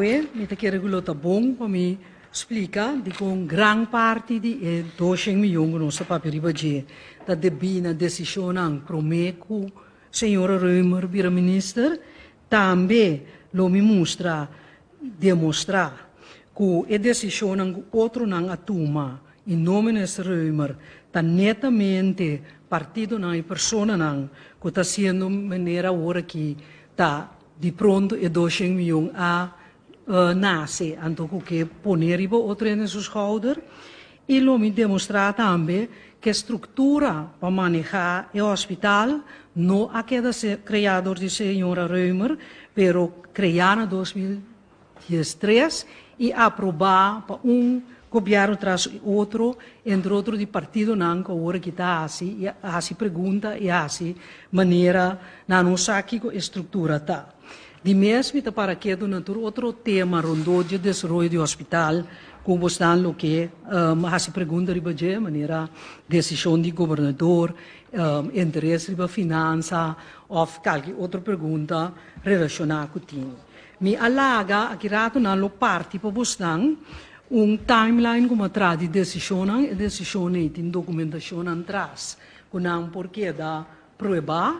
Awe mi ta kere ku lo ta bon pa mi splika dikon gran parti di e 200 miyon ku nos ta papia riba dje ta debí na desishonnan promé ku señora Römer bira minister. Tambe lo mi mustra, demostrá, ku e desishonnan ku otronan a tuma i no minister Römer ta netamente partidonan i personanan ku ta hasiendo manera awor aki ta di pronto e 200 miyon a nase anto ku ke pone riba otro hende su schouder. I lo mi demostrá tambe ku e struktura pa manehá e hospital no a keda kreá dor di señora Römer, pero kreá na 2013 i aprobá pa un gobièrnu tras otro, entre otro di partidonan ku awor aki ta hasi i hasi pregunta i hasi manera nan no sa kiko e struktura ta. Di mes mi ta para ketu na tur otro tema rondó dje desaroyo di hospital ku bosnan lo ke hasi pregunta riba dje, manera desishon di gobernador, interes riba finansa òf kalki otro pregunta relashoná ku tin. Mi a laga aki ratonan lo parti pa bosnan un timeline ku mi a traha di desishonnan. E desishon ei tin dokumentashonnan tras ku nan por keda prueba.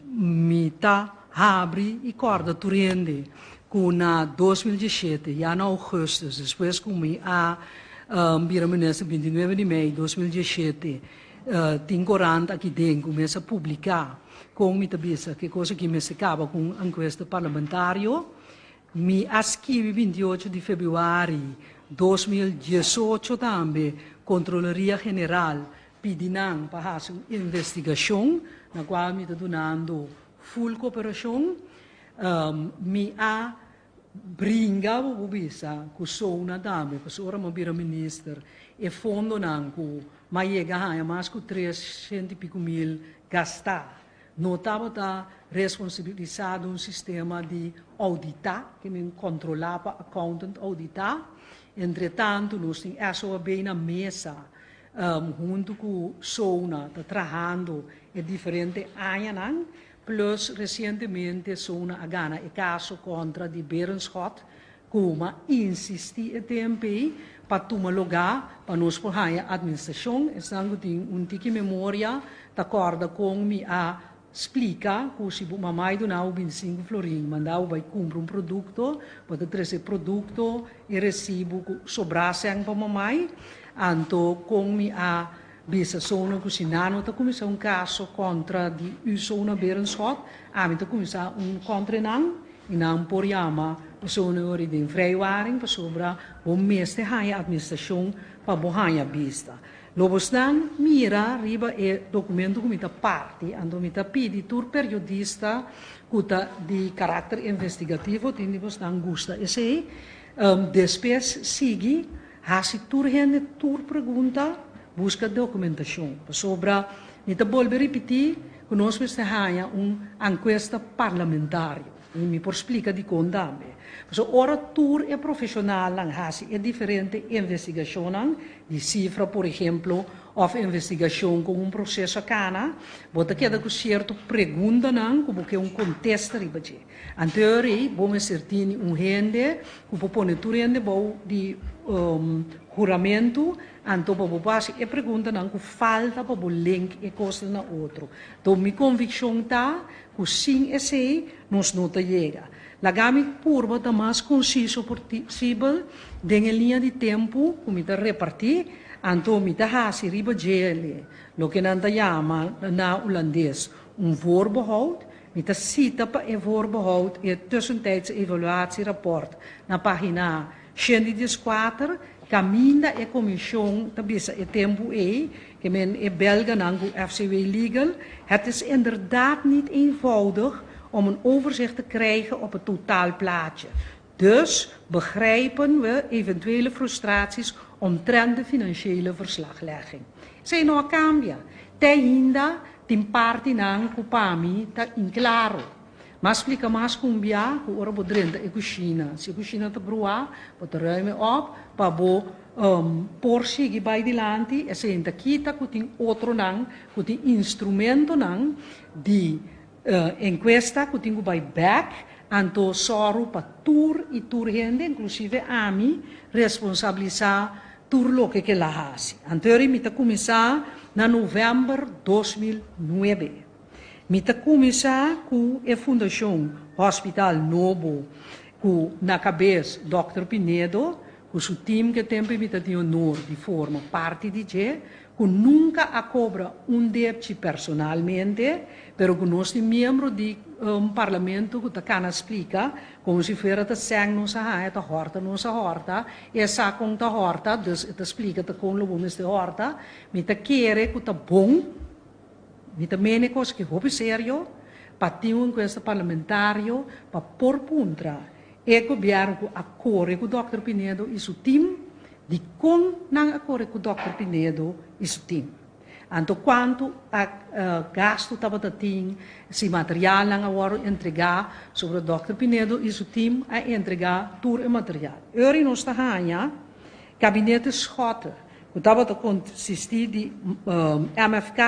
Mi ta habri i kòrda tur hende ku na 2017, ya na ougùstùs, despues ku mi a bira minister 29 di mei 2017, tin korant aki den ku mes a publiká kon mi ta bisa ku e kos aki mester kaba ku un enkuesta parlamentario. Mi a skibi 28 di febrüari 2018 tambe Kontroleria General pidi nan pa hasi un investigashon na kual mi ta dunando full koperashon. Mi a bringa bo por bisa ku SONA tambe pasobra ora mi a bira minister e fondonan ku mi a yega haña mas ku 300 i piko mil gastá no tabata responsabilisá den un sistema di ouditá, ke men kontrolá pa accountant ouditá. Entretantu nos tin SOAB na mesa huntu ku SONA ta trahando e diferente añanan, plus resientemente SONA a gana e kaso kontra di Berenschot ku a insistí e tempu ei pa tuma lugá pa nos por haña administrashon. Esnan ku tin un tiki memoria ta kòrda kon mi a splika ku si bo mamai duna bo 25 florin, manda bo bai kumpra un produkto, bo ta trese e produkto, e resibu ku sobrá sèn pa mamai. Anto kon mi a bisa SONA ku si nan no ta kuminsá un kaso kontra di u SONA Berenschot, ami ta kuminsá un kontra nan i nan por yama e SONA ori den vrijwaring pasobra bo mester haña administrashon pa bo haña bista. Lo bosnan mira riba e dokumento ku mi ta parti, anto mi ta pidi tur periodista ku ta di karakter investigativo, tin di bosnan gusta esei, despues sigui hasi tur hende tur pregunta, buska dokumentashon. Pasobra mi ta bolbe ripití ku nos mester haña un ankuesta parlamentario. I mi por splika dikon tambe. Pasobra ora tur e profeshonalnan hasi e diferente investigashonnan, di sifra por ehemplo, òf investigashon kon un proseso a kana, bo ta keda ku sierto preguntanan ku bo ke un kontesta riba dje. Anto ei bo mester tini un hende ku por pone tur hende bou di huramentu, anto pa bo por hasi e preguntanan ku falta pa bo link e kosnan na otro. Anto mi konvikshon ta ku sin esei nos no ta yega. Laga mi purba ta mas konsiso posibel den e liña di tempu ku mi ta repartí, anto mi ta hasi riba djele loke nan ta yama na hulandes un voorbehoud. Mi ta sita pa e voorbehoud e tussentijdse evaluatierapport na pagina 114, kaminda e komishon ta bisa e tempu ei, ke men e belganan ku FCW Legal, Het is inderdaad niet eenvoudig om een overzicht te krijgen op het totaalplaatje. Dus begrijpen we eventuele frustraties omtrent de financiële verslaglegging. Esei no a kambia. Te ainda tin partinan ku pa mi ta inklaro. M'a splika mas ku un bia ku ora bo drenta e kushina, si e kushina ta bruá, bo ta ruim e op pa bo por sigui bai dilanti. Esei ta kita ku tin otronan ku tin instrumentonan di enkuesta ku tin ku bai bèk. Anto sòru pa tur i tur hende, inklusive ami, responsabilisá tur loke ku el a hasi. Anto eri mi ta kuminsá na novèmber 2009. Mi ta kuminsá ku e fundashon Hospital Nobo ku na kabes dòkter Pinedo ku su tim ku e tempu mi ta tin honor di forma parti di dje, ku nunka a kobra un depchi personalmente, pero ku nos tin miembro di parlamento ku ta kana splika komo si fuera ta sèn nos a haña, ta hòrta nos a hòrta, e sa kon ta hòrta, dus e ta splika ta kon lo bo mester hòrta. Mi ta kere ku ta bon, mi ta mene kos ki hopi serio pa tin un enkuesta parlamentario pa por puntra e gobièrnu ku a kore ku dòkter Pinedo i su tim, Dikon nan a kore ku Dòkter Pinedo i su tim? Anto kuantu a gastu tabata tin si materialnan a wòrdu entregá? Sobra Dòkter Pinedo i su tim a entregá tur e material. Ora nos ta haña Gabinete Schotte ku tabata konsistí di MFK,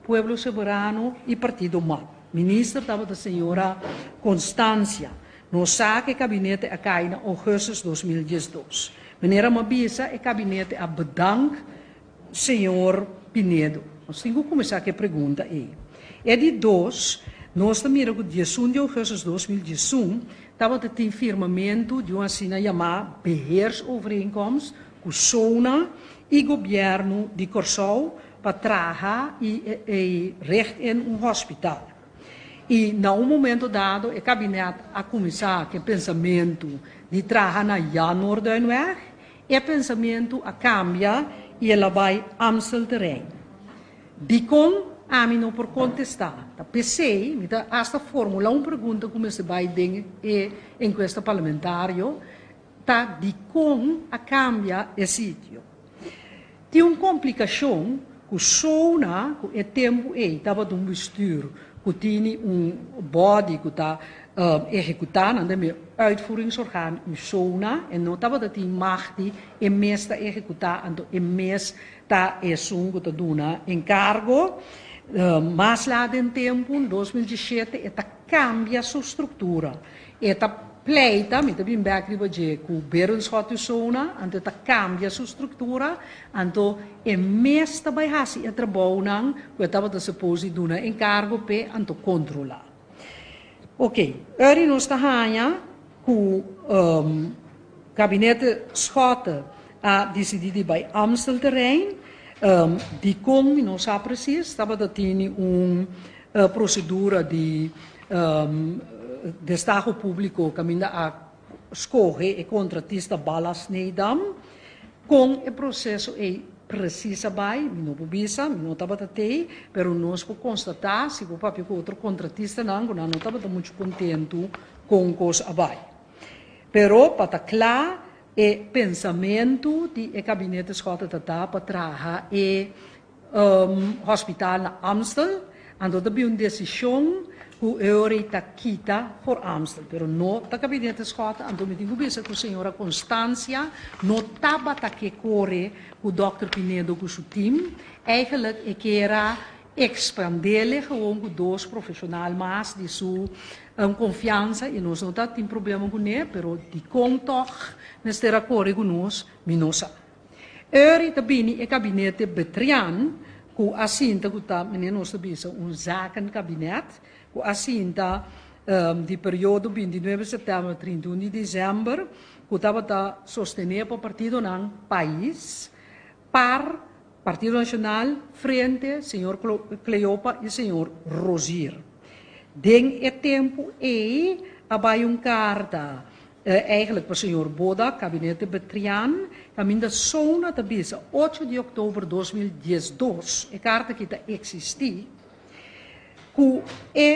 Pueblo Soberano i Partido map. Minister tabata señora Constancia. Nos sa ku e kabinete a kai na ougùstus 2012. Manera mi a bisa, e kabinete a bedank señor Pinedo. Nos tin ku kuminsá ku e pregunta ei. E di dos, nos ta mira ku 11 di ougùstus 2011 tabata tin firmamentu di un asina yamá beheersovereenkomst ku SONA i gobièrnu di Kòrsou pa traha i richt in un hospital. I na un momento dado e kabinet a kuminsá ku e pensamentu di traha na Jan Noorduynweg. E pensamentu a kambia i el a bai Amstelterrein. Dikon? Ami no por kontestá. Ta p'esei mi ta asta formulá un pregunta ku mester bai den e enkuesta parlamentario, ta dikon a kambia e sitio? Tin un komplikashon ku SONA ku e tempu ei tabata un bestuur ku tini un body ku ta ehekutá, nan ta mira uitvoeringsorgaan u SONA, e no tabata tin mag di e mes ta ehekutá, anto e mes ta esun ku ta duna enkargo. Mas lat den tempu, 2017, e ta kambia su struktura. E ta pleita, mi ta bin bek riba dje, ku Berenschot i Sona, anto e ta kambia su struktura, anto e mes ta bai hasi e trabounan ku e tabata suppose di duna enkargo p'e, anto kontrolá. Oké, eri nos ta haña ku Gabinete Schotte a disidí di bai Amstelterrein, dikon mi no sa presis, tabata tini un prosedura di destaho públiko kaminda a skohe e kontratista Ballast Nedam. Kon e proseso ei presis a bai, mi no por bisa, mi no tabata tei, pero nos por konstatá si bo papia ku otro kontratistanan ku nan no tabata muchu kontentu kon kos a bai. Pero pa ta kla, e pensamentu di e Gabinete Schotte ta ta pa traha e hospital na Amstel, anto ta bin un desishon ku e ora ei ta kita for Amstel, pero no ta Gabinete Schotte, anto mi tin ku bisa ku señora Constancia no tabata ke kore ku dòkter Pinedo ku su tim, eigenlijk e kera ekspandele gewoon ku dos profeshonal mas di su konfiansa i nos no ta tin problema kuné, pero dikon tòg mester a kore ku nos, mi no sa. Eri ta bini e kabinete Betrian ku a sinta ku ta meneer nos ta bisa un zakenkabinet ku a sinta di periodo 29 september 31 di december ku tabata sostené pa partidonan pais, par, Partido Nacional, Frente, señor Cleopa i señor Rozier. Den e tempu ei a bai un karta Eigenlijk pa señor Boda, Kabinete Betrian, kaminda Sona ta bisa 8 di oktober 2012, e karta aki ta eksistí, ku e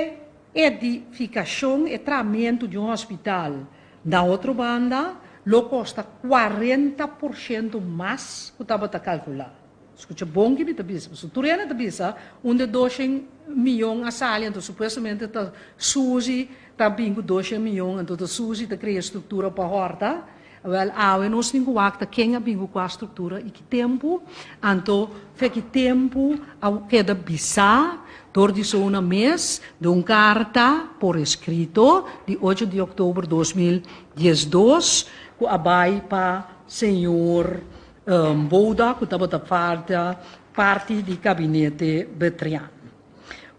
edifikashon, e trahamentu di un hospital na otro banda lo kosta 40% mas ku tabata kalkulá. Skucha bon ki mi ta bisa, pasobra tur hende ta bisa un de 200 miyon a sali, anto supuestamente ta Suzy ta bin ku 200 miyon, anto ta Suzy ta krea struktura pa hòrta. Awèl, awe nos tin ku wak ta ken a bin ku kua struktura i ki tempu. Anto, fe ki tempu a keda bisá dor di Sona mes den un karta por eskrito di ocho di òktober 2012 ku a bai pa señor Bouda ku tabata falta parti di kabinete Betrian.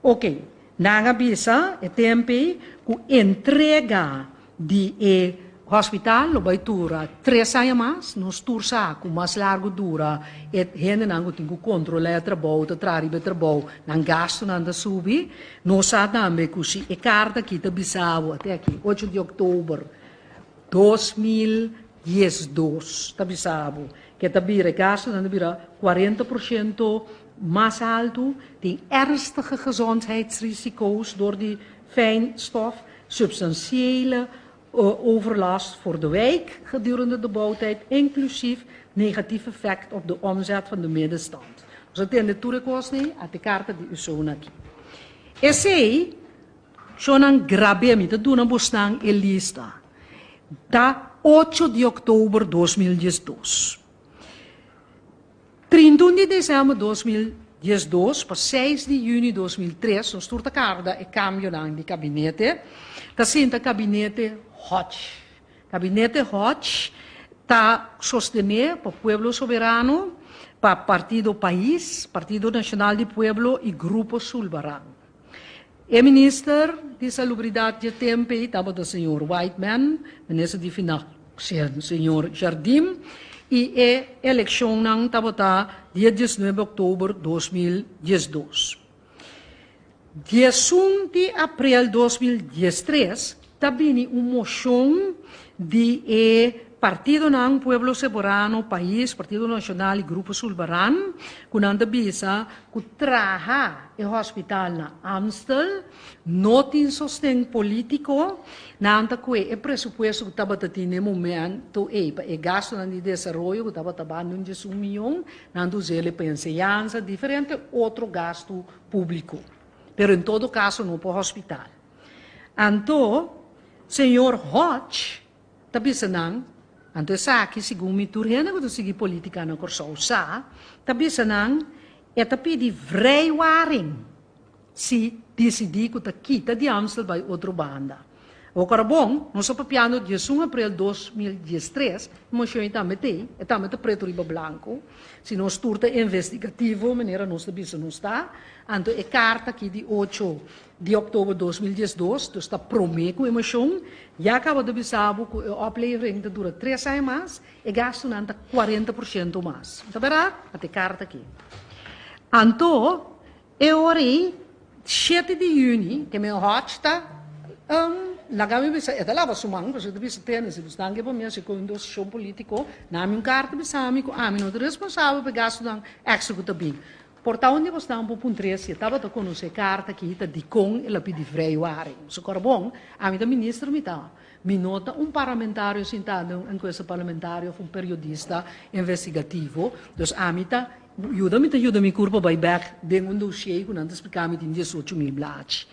Oke, nan a bisa e tempu ei ku entrega di e hospital lo bai dura tres aña mas. Nos tur sa ku mas largu dura e hendenan ku tin ku kontrolá e trabou ta traha riba e trabou, nan gastunan ta subi. Nos sa tambe ku si e karta aki ta bisa bo, ate aki, ocho di òktober 2012 ta bisa bo ke ta bira e gastunan ta bira 40% mas altu, tin ernstige gezondheidsrisico's dor di fijnstof, substantiële overlast voor de wijk gedurende de bouwtijd, inclusief negatief effect op de omzet van de middenstand. Nos a tende tur e kosnan ate karta di Usona aki. Esei, shonnan grab'é, mi ta duna bosnan e lista. Ta ocho di òktober 2012. 31 di desèmber 2012 pa 6 di yüni 2003, nos tur ta karda e kambionan di kabinete, ta sinta kabinete Hodge. Kabinete Hodge ta sostené pa Pueblo Soberano, pa Partido Pais, Partido Nacional di Pueblo i Grupo Sulbaran. E minister di Salubridat dje tempu ei tabata señor Whiteman, minister di Financiën señor Jardim i e elekshonnan tabata dia 19 òktober 2012. 11 di aprel 2013 ta bini un moshon di e partidonan Pueblo Soberano, Pais, Partido Nacional i Grupo Sulbaran ku nan ta bisa ku traha e hospital na Amstel no tin sosten polítiko, nan ta kue e presupuesto ku tabata tin na e momento ei pa e gastunan di desaroyo ku tabata banda un 11 mion, nan ta us'el pa enseñansa, diferente otro gastu públiko, pero en todo kaso no pa hospital. Anto señor Hodge ta bisa nan, anto esaki segun mi tur hende ku ta sigui polítika na Kòrsou sa, ta bisa nan e ta pidi vrijwaring si disidí ku ta kita di Amstel bai otro banda. Awor bon, nos a papiando 11 aprel 2013, e moshon ei tambe t'ei, e tambe ta pretu riba blanku, si nos tur ta investigativo manera nos ta bisa nos ta, anto e karta aki di ocho di òktober 2012, dus ta promé ku e moshon, ya kaba ta bisa bo ku e oplevering ta dura tres aña mas, e gastunan ta 40% mas. Ta bèrdat? Ata e karta aki. Anto, e ora ei, 7 di yüni, ke men Hodge ta laga mi bisa, e ta laba su man, pasobra e ta bisa, Tene, si bo stan ke pa mi hasi ku un desishon polítiko, na mi un karta bisa mi ku ami no ta responsabel pa e gastunan èkstra ku ta bin. Por ta un di bosnan por puntr'é si e tabata konosé e karta aki ta dikon el a pidi vrijwaring. Su kor bon, ami ta minister mi ta. Mi no ta un parlamentario sintá den un enkuesta parlamentario òf un periodista investigativo. Dus ami ta yuda mi ta yuda mi kurpa bai bèk den un dossier ku nan ta splika mi tin 18,000 blachi.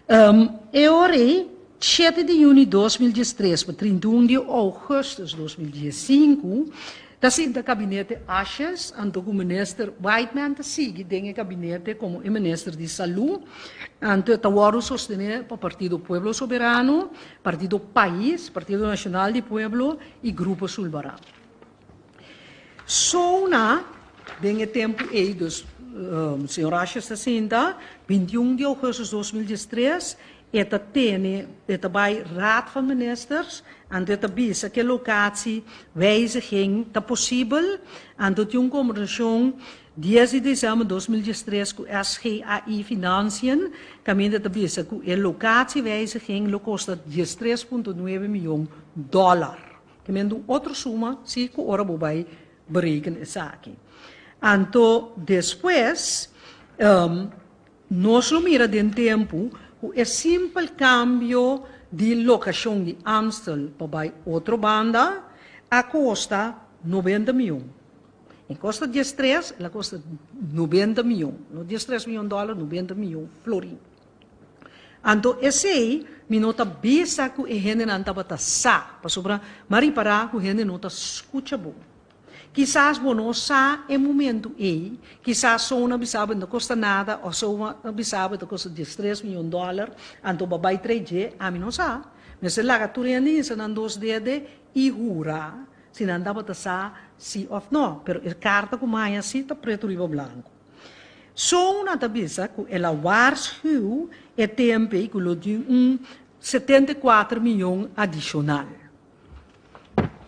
E ora ei, 7 di yüni 2013 pa 31 di ougùstùs 2015, ta sinta kabinete Asjes, anto ku minister Whiteman ta sigui den e kabinete komo e minister di Salú, anto e ta wòrdu sostené pa Partido Pueblo Soberano, Partido Pais, Partido Nacional di Pueblo i Grupo Sulbará. Sona den e tempu ei, dus señor Asjes ta sinta, 21 di ougùstùs 2013, e ta tene, e ta bai Raad van Ministers, anto e ta bisa ku e lokatie wijziging ta posibel, anto tin un kombersashon 10 di desèmber 2013 ku SGAI Financiën, kaminda ta bisa ku e lokatie wijziging lo kosta 13.9 mion dòler. Ke men un otro suma si ku ora bo bai bereken esaki. Anto despues nos lo mira den tempu ku e simpel kambio di lokashon di Amstel pa bai otro banda a kosta 90 mion. E kosta 13, el a kosta 90 mion. No 13 mion dòler, 90 mion florin. Anto esei mi no ta bisa ku e hendenan tabata sa, pasobra m'a ripará ku hende no ta skucha bo. Kisas bo no sa e momentu ei, kisas Sona bisa bo e no ta kosta nada òf Sona bisa bo e ta kosta diestres miyon dòler, anto bo a bai trae dje, ami no sa. Mester laga tur hende hinsa nan dos dede i hura si nan tabata sa si òf no. Pero e karta ku mi a haña si ta pretu riba blanku. Sona ta bisa ku el a waarschuw e tempu ei ku lo tin un 74 miyon adishonal.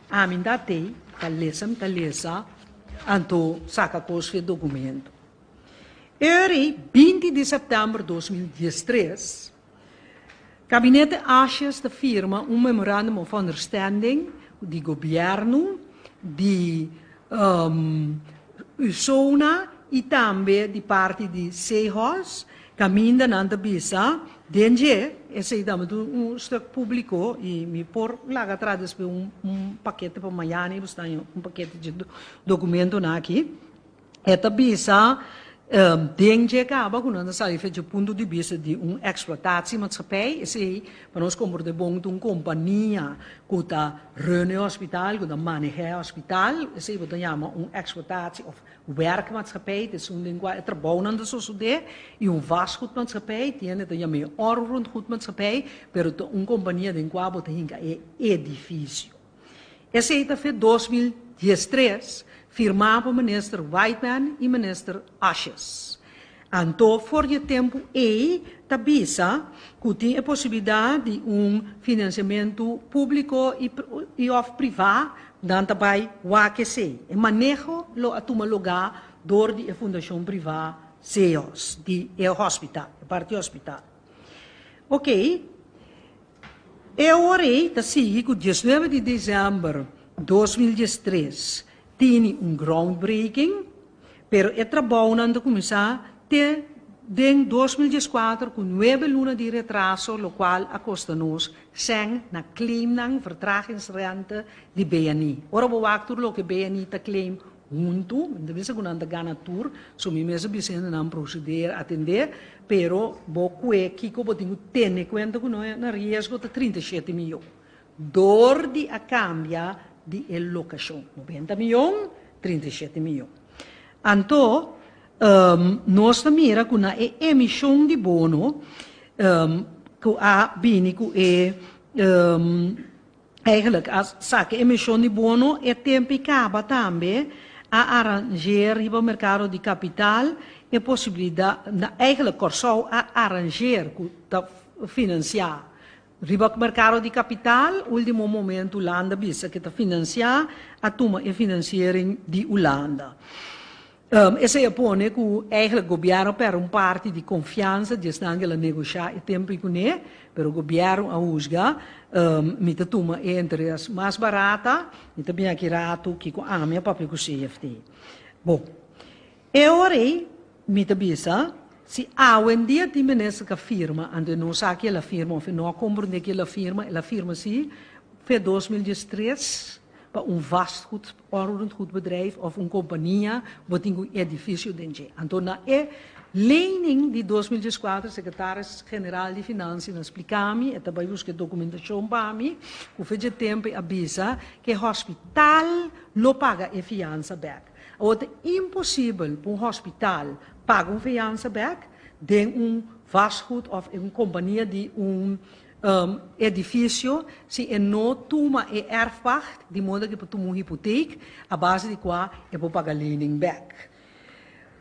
Ami ta tei, ta lesa mi ta lesa, anto saka kos fi e dokumento. Eri 20 di sèptèmber 2013, Kabinete Asjes ta firma un Memorandum of Understanding di gobièrnu, di USONA i tambe di parti di Sehos, kaminda nan ta bisa den dje, esei tambe ta un stuk públiko i mi por laga atrás despues un pakete pa mañana i bo sta un pakete dje dokumentonan aki. E ta bisa den dje kaba ku nan ta sali fecha punto di bista di un eksplotatiemaatschappij, esei pa nos komprondé bon ta un kompania ku ta run e hospital, ku ta manehá e hospital, esei bo ta yama un eksplotatie òf werkmaatschappij, ta esun den kua e trabounan ta sosodé, i un vastgoedmaatschappij, tin hende ta yam'é onroerendgoedmaatschappij, pero ta un kompania den kua bo ta hinka e edifisio. Esei ta fe 2013, firmá pa Minister Whiteman i Minister Asjes. Anto for di e tempu ei ta bisa ku tin e posibilidat di un finansiamentu públiko i òf privá, nan ta bai wak esei. E maneho lo a tuma lugá dor di e fundashon privá Seos di e hospital, e parti hospital. Oké. E ora ei ta sigui ku 19 di desèmber 2013 tini un groundbreaking, pero e trabounan ta kuminsá te den 2014 ku nuebe luna di retraso lokual a kosta nos sèn na claimnan vertragingsrente di BNI. Ora bo wak tur loke BNI ta claim huntu, mi ta bisa ku nan ta gana tur, so mi mes a bisa hende nan proceder atendé, pero bo kue kiko bo tin ku tene kuenta ku no na riesgo ta 37 miyon. Dor di a kambia di e lokashon, 90 miyon, 37 miyon. Anto, nos ta mira ku na e emishon di bono ku a bini ku e Eigenlijk a saka e emishon di bono e tempu i kaba tambe a arangeer riba merkado di kapital e posibilidat, eigenlijk Kòrsou a arangeer ku ta finansiá riba merkado di kapital, último momento Hulanda bisa ke ta finansiá a tuma e finansiering di Hulanda. Esei a pone ku eigenlijk gobièrnu a pèrdè un parti di konfiansa di esnan ku el a negoshá e tempu ei kuné, pero gobièrnu a husga, mi ta tuma e interes mas barata, mi ta bin aki ratu kiko ami a papia ku CFT. Bon, e ora ei mi ta bisa, si awendia tin minister ku a firma, anto e no sa ki el a firma òf e no a komprondé ki el a firma, el a firma si fe 2013, Pa un vastgoed, onroerendgoedbedrijf of un kompania bo tin ku un edifisio den dje. Anto na e lening di 2014 sekretaris general di Finansinan splika mi, e ta bai buska e dokumentashon pa mi, ku fe dje tempu e a bisa ku e hospital lo paga e fiansa bèk. Awor ta imposibel pa un hospital paga un fiansa bèk den un vastgoed of un kompania di un Edifisio, si e no tuma e erfpacht, di moda ku e por tuma un hipoteek, a base di kua e por paga lening bèk.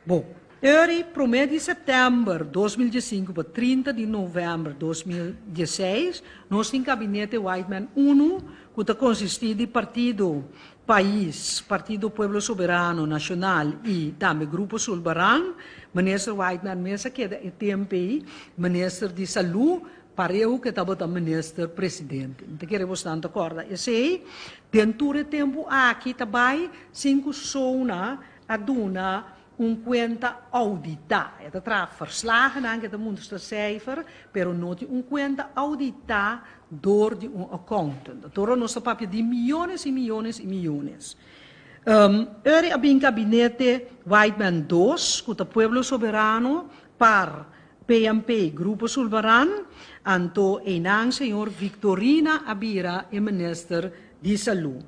Bon, Uri, promé di sèptèmber 2015 pa 30 di novèmber 2016, nos tin Kabinete Whiteman unu ku ta konsistí di Partido Pais, Partido Pueblo Soberano Nashonal i tambe Grupo Sulbaran. Minister Whiteman mes a keda e tempu ei Minister di Salú, Pareu ke tabata minister presidente. Mi ta kere bosnan ta kòrda esei. Den tur e tempu aki ta bai sin ku SONA a duna un kuenta ouditá. E ta traha verslagennan ke ta mustra seifer, pero no tin un kuenta ouditá dor di un accountant. Ora nos ta papia di miyones i miyones i miyones. Eri a bin gabinete Whiteman dos, ku ta Pueblo Soberano, par. PNP, Grupo Sulvaran, anto einan señor Victorina a bira e minister di Salú.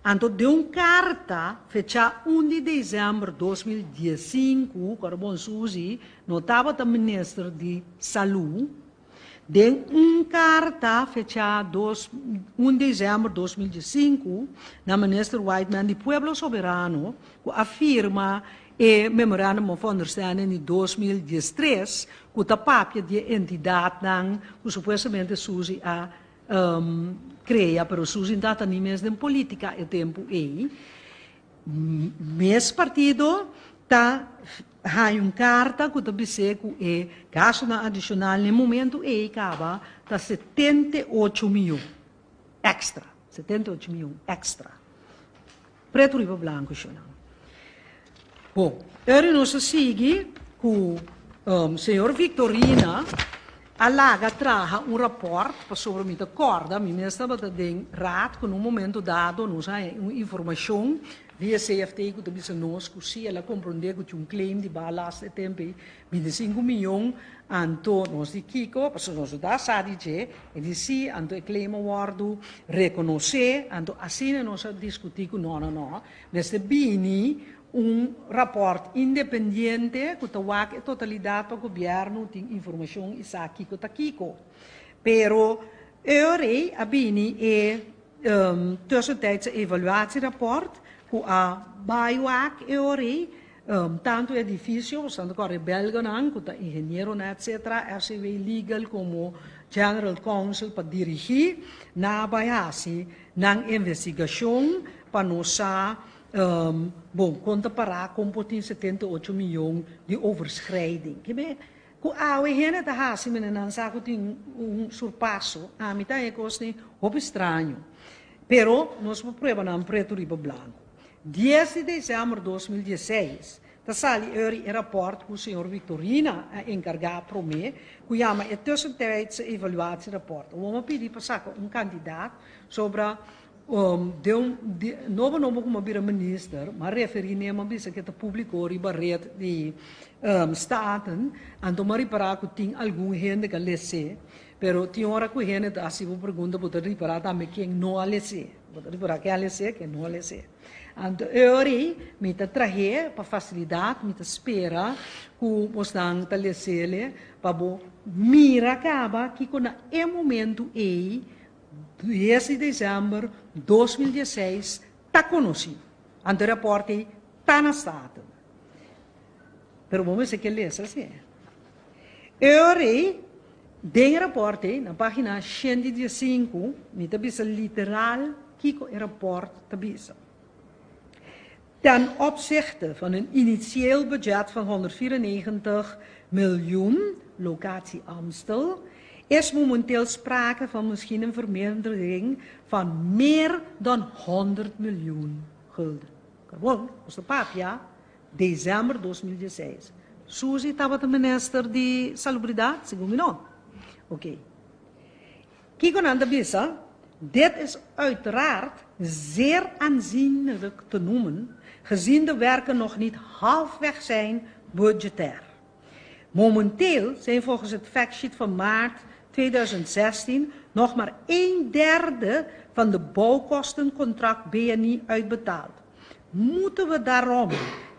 Anto den un karta fechá un di desèmber 2015, ku bon Suzy no tabata minister di Salú, den un karta fechá 1 desèmber 2015 na minister Whiteman di Pueblo Soberano, ku a firma e Memorandum of Understanding di 2013, ku ta papia di entidatnan ku supuestamente Suzy a krea, pero Suzy no tabata ni mes den polítika e tempu ei. Mes partido ta haña un karta ku ta bis'é ku e gastunan adishonal na e momentu ei kaba ta 78 mion èkstra, 78 mion èkstra. Pretu riba blanku, shonnan. Bon, eri nos a sigui ku señor Victorina a laga traha un rapport pasobra mi ta kòrda, mi mes tabata den raad ku na un momento dado nos a haña un informashon via CFT ku ta bisa nos ku si el a komprondé ku tin un claim di ballast e tempu ei 25 mion. Anto nos di kiko, pasobra nos no ta sa di dje. E di si, anto e claim a wòrdu rekonosé. Anto asina nos a diskutí ku no, no, no, mester bini un rapport independiente ku ta wak e totalidat pa gobièrnu tin informashon i sa kiko ta kiko. Pero ora a bini e tussentijdse evaluatierapport ku a bai wak e ora tantu edifisio, tantu ku belganan, ku ta ingenieronan, etc., RCW Legal komo General Counsel pa dirigí, nan a bai hasi nan investigashon pa nos sa, bon, kon ta pará kon por tin 78 mion di overschrijding. Ke men, ku awe hende ta hasi mene nan sa ku tin un surpaso, ami ta e kos ni hopi straño. Pero nos por pruebanan pretu riba blanku. 10 di desèmber 2016, ta sali eri e rapport ku señor Victorina a enkargá promé, ku yama e tussentijdse evaluatierapport. Bo a pidi pa saka un kandidaat sobre de nobo nobo komo bira minister, m'a referí n'e, m'a bisa ku ta públiko riba ret di Staten, anto m'a ripará ku tin algun hende ku a les'é, pero tin ora ku hende ta hasi bo pregunta, bo ta ripará tambe ken no a les'é. Bo ta ripará ken a les'é, ken no a les'é. Anto ori mi ta trah'é pa fasilidat, mi ta spera ku bosnan ta les'é pa bo mira kaba kiko na e momento ei 10 di desèmber 2016 ta konosí. Anto e rapòrt ei ta na Staten. Pero bo mester ke lesa si. Ori, den e rapòrt ei, na página 115, mi ta bisa literal kiko e rapòrt ta bisa. "Ten opzichte van een initieel budget van 194 miljoen, locatie Amstel, is momenteel sprake van misschien een vermindering van meer dan 100 miljoen gulden." Gewoon, nos ta papia, desèmber 2016. Suzy tabata minister di Salubridat, segun mi no. Oké. Kiko nan ta bisa? "Dit is uiteraard zeer aanzienlijk te noemen, gezien de werken nog niet halfweg zijn budgetair. Momenteel zijn volgens het factsheet van maart 2016 nog maar een derde van de bouwkostencontract BNI uitbetaald. Moeten we daarom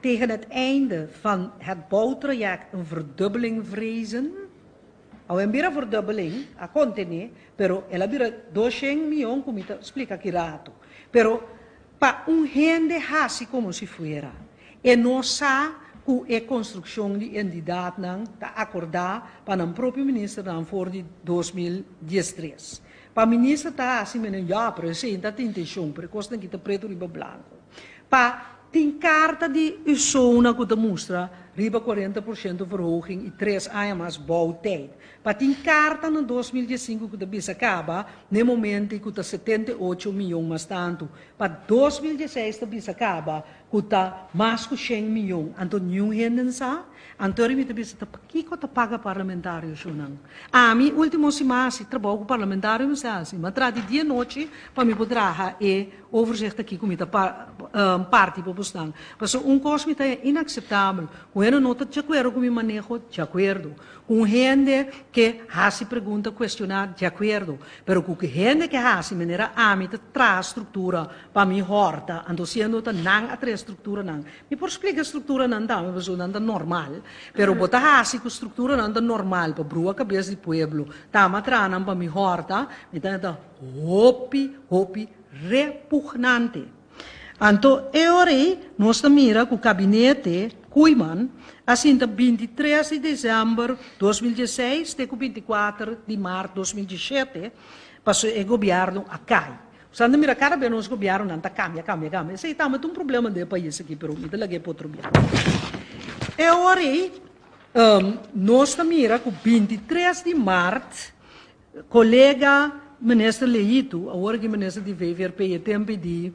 tegen het einde van het bouwtraject een verdubbeling vrezen?" Awe bira verdubbeling, a kontené, pero el a bira 200 mion ku mi ta splika aki ratu. Pero pa un hende hasi komo si fuera, e no sa ku e konstrukshon di entidatnan ta akordá pa nan propio ministernan for di 2013. Pa minister ta hasi menen ja, pero esei ta intenshon, pero e kosnan aki ta pretu riba blanku. Pa tin karta di USONA ku ta mustra riba 40% verhoging i 3 aña mas bouwtijd. Pa tin karta na 2015 ku ta bisa kaba na e momento ku ta 78 mion mas tantu. Pa 2016 ta bisa kaba ku ta mas ku 100 mion. Anto niun hende sa. Anto mi ta bisa ta kiko ta paga parlamentario shonnan. Ami último siman hasi trabou ku parlamentario mi sa hasi. M'a traha di dia nochi pa mi por traha e overzicht aki ku mi ta pa. Parti pa bosnan. Pasobra un kos mi ta haña inakseptabel, ku hende no ta djakuerdo ku mi maneho, djakuerdo. Ku un hende ke hasi pregunta, kuestioná, djakuerdo. Pero ku hende ke hasi manera ami ta traha struktura pa mi hòrta, anto siendo ta nan a traha e strukturanan. Mi por splika e strukturanan tambe pasobra nan ta normal, pero bo ta hasi ku strukturanan ta normal pa brua kabes di pueblo, tama traha nan pa mi hòrta, mi ta haña ta hopi, hopi repugnante. Anto e ora ei nos ta mira ku kabinete Koeiman a sinta 23 di desèmber 2016 te ku 24 di mart 2017 pasobra e gobièrnu a kai. Nos ta mira kada bes nos gobièrnunan ta kambia, kambia, kambia. Esei tambe ta un problema den e pais aki, pero mi ta lag'é pa otro bia. E ora ei nos ta mira ku 23 di mart Kolega Minister Leito, awor aki Minister di VVRP e tempo di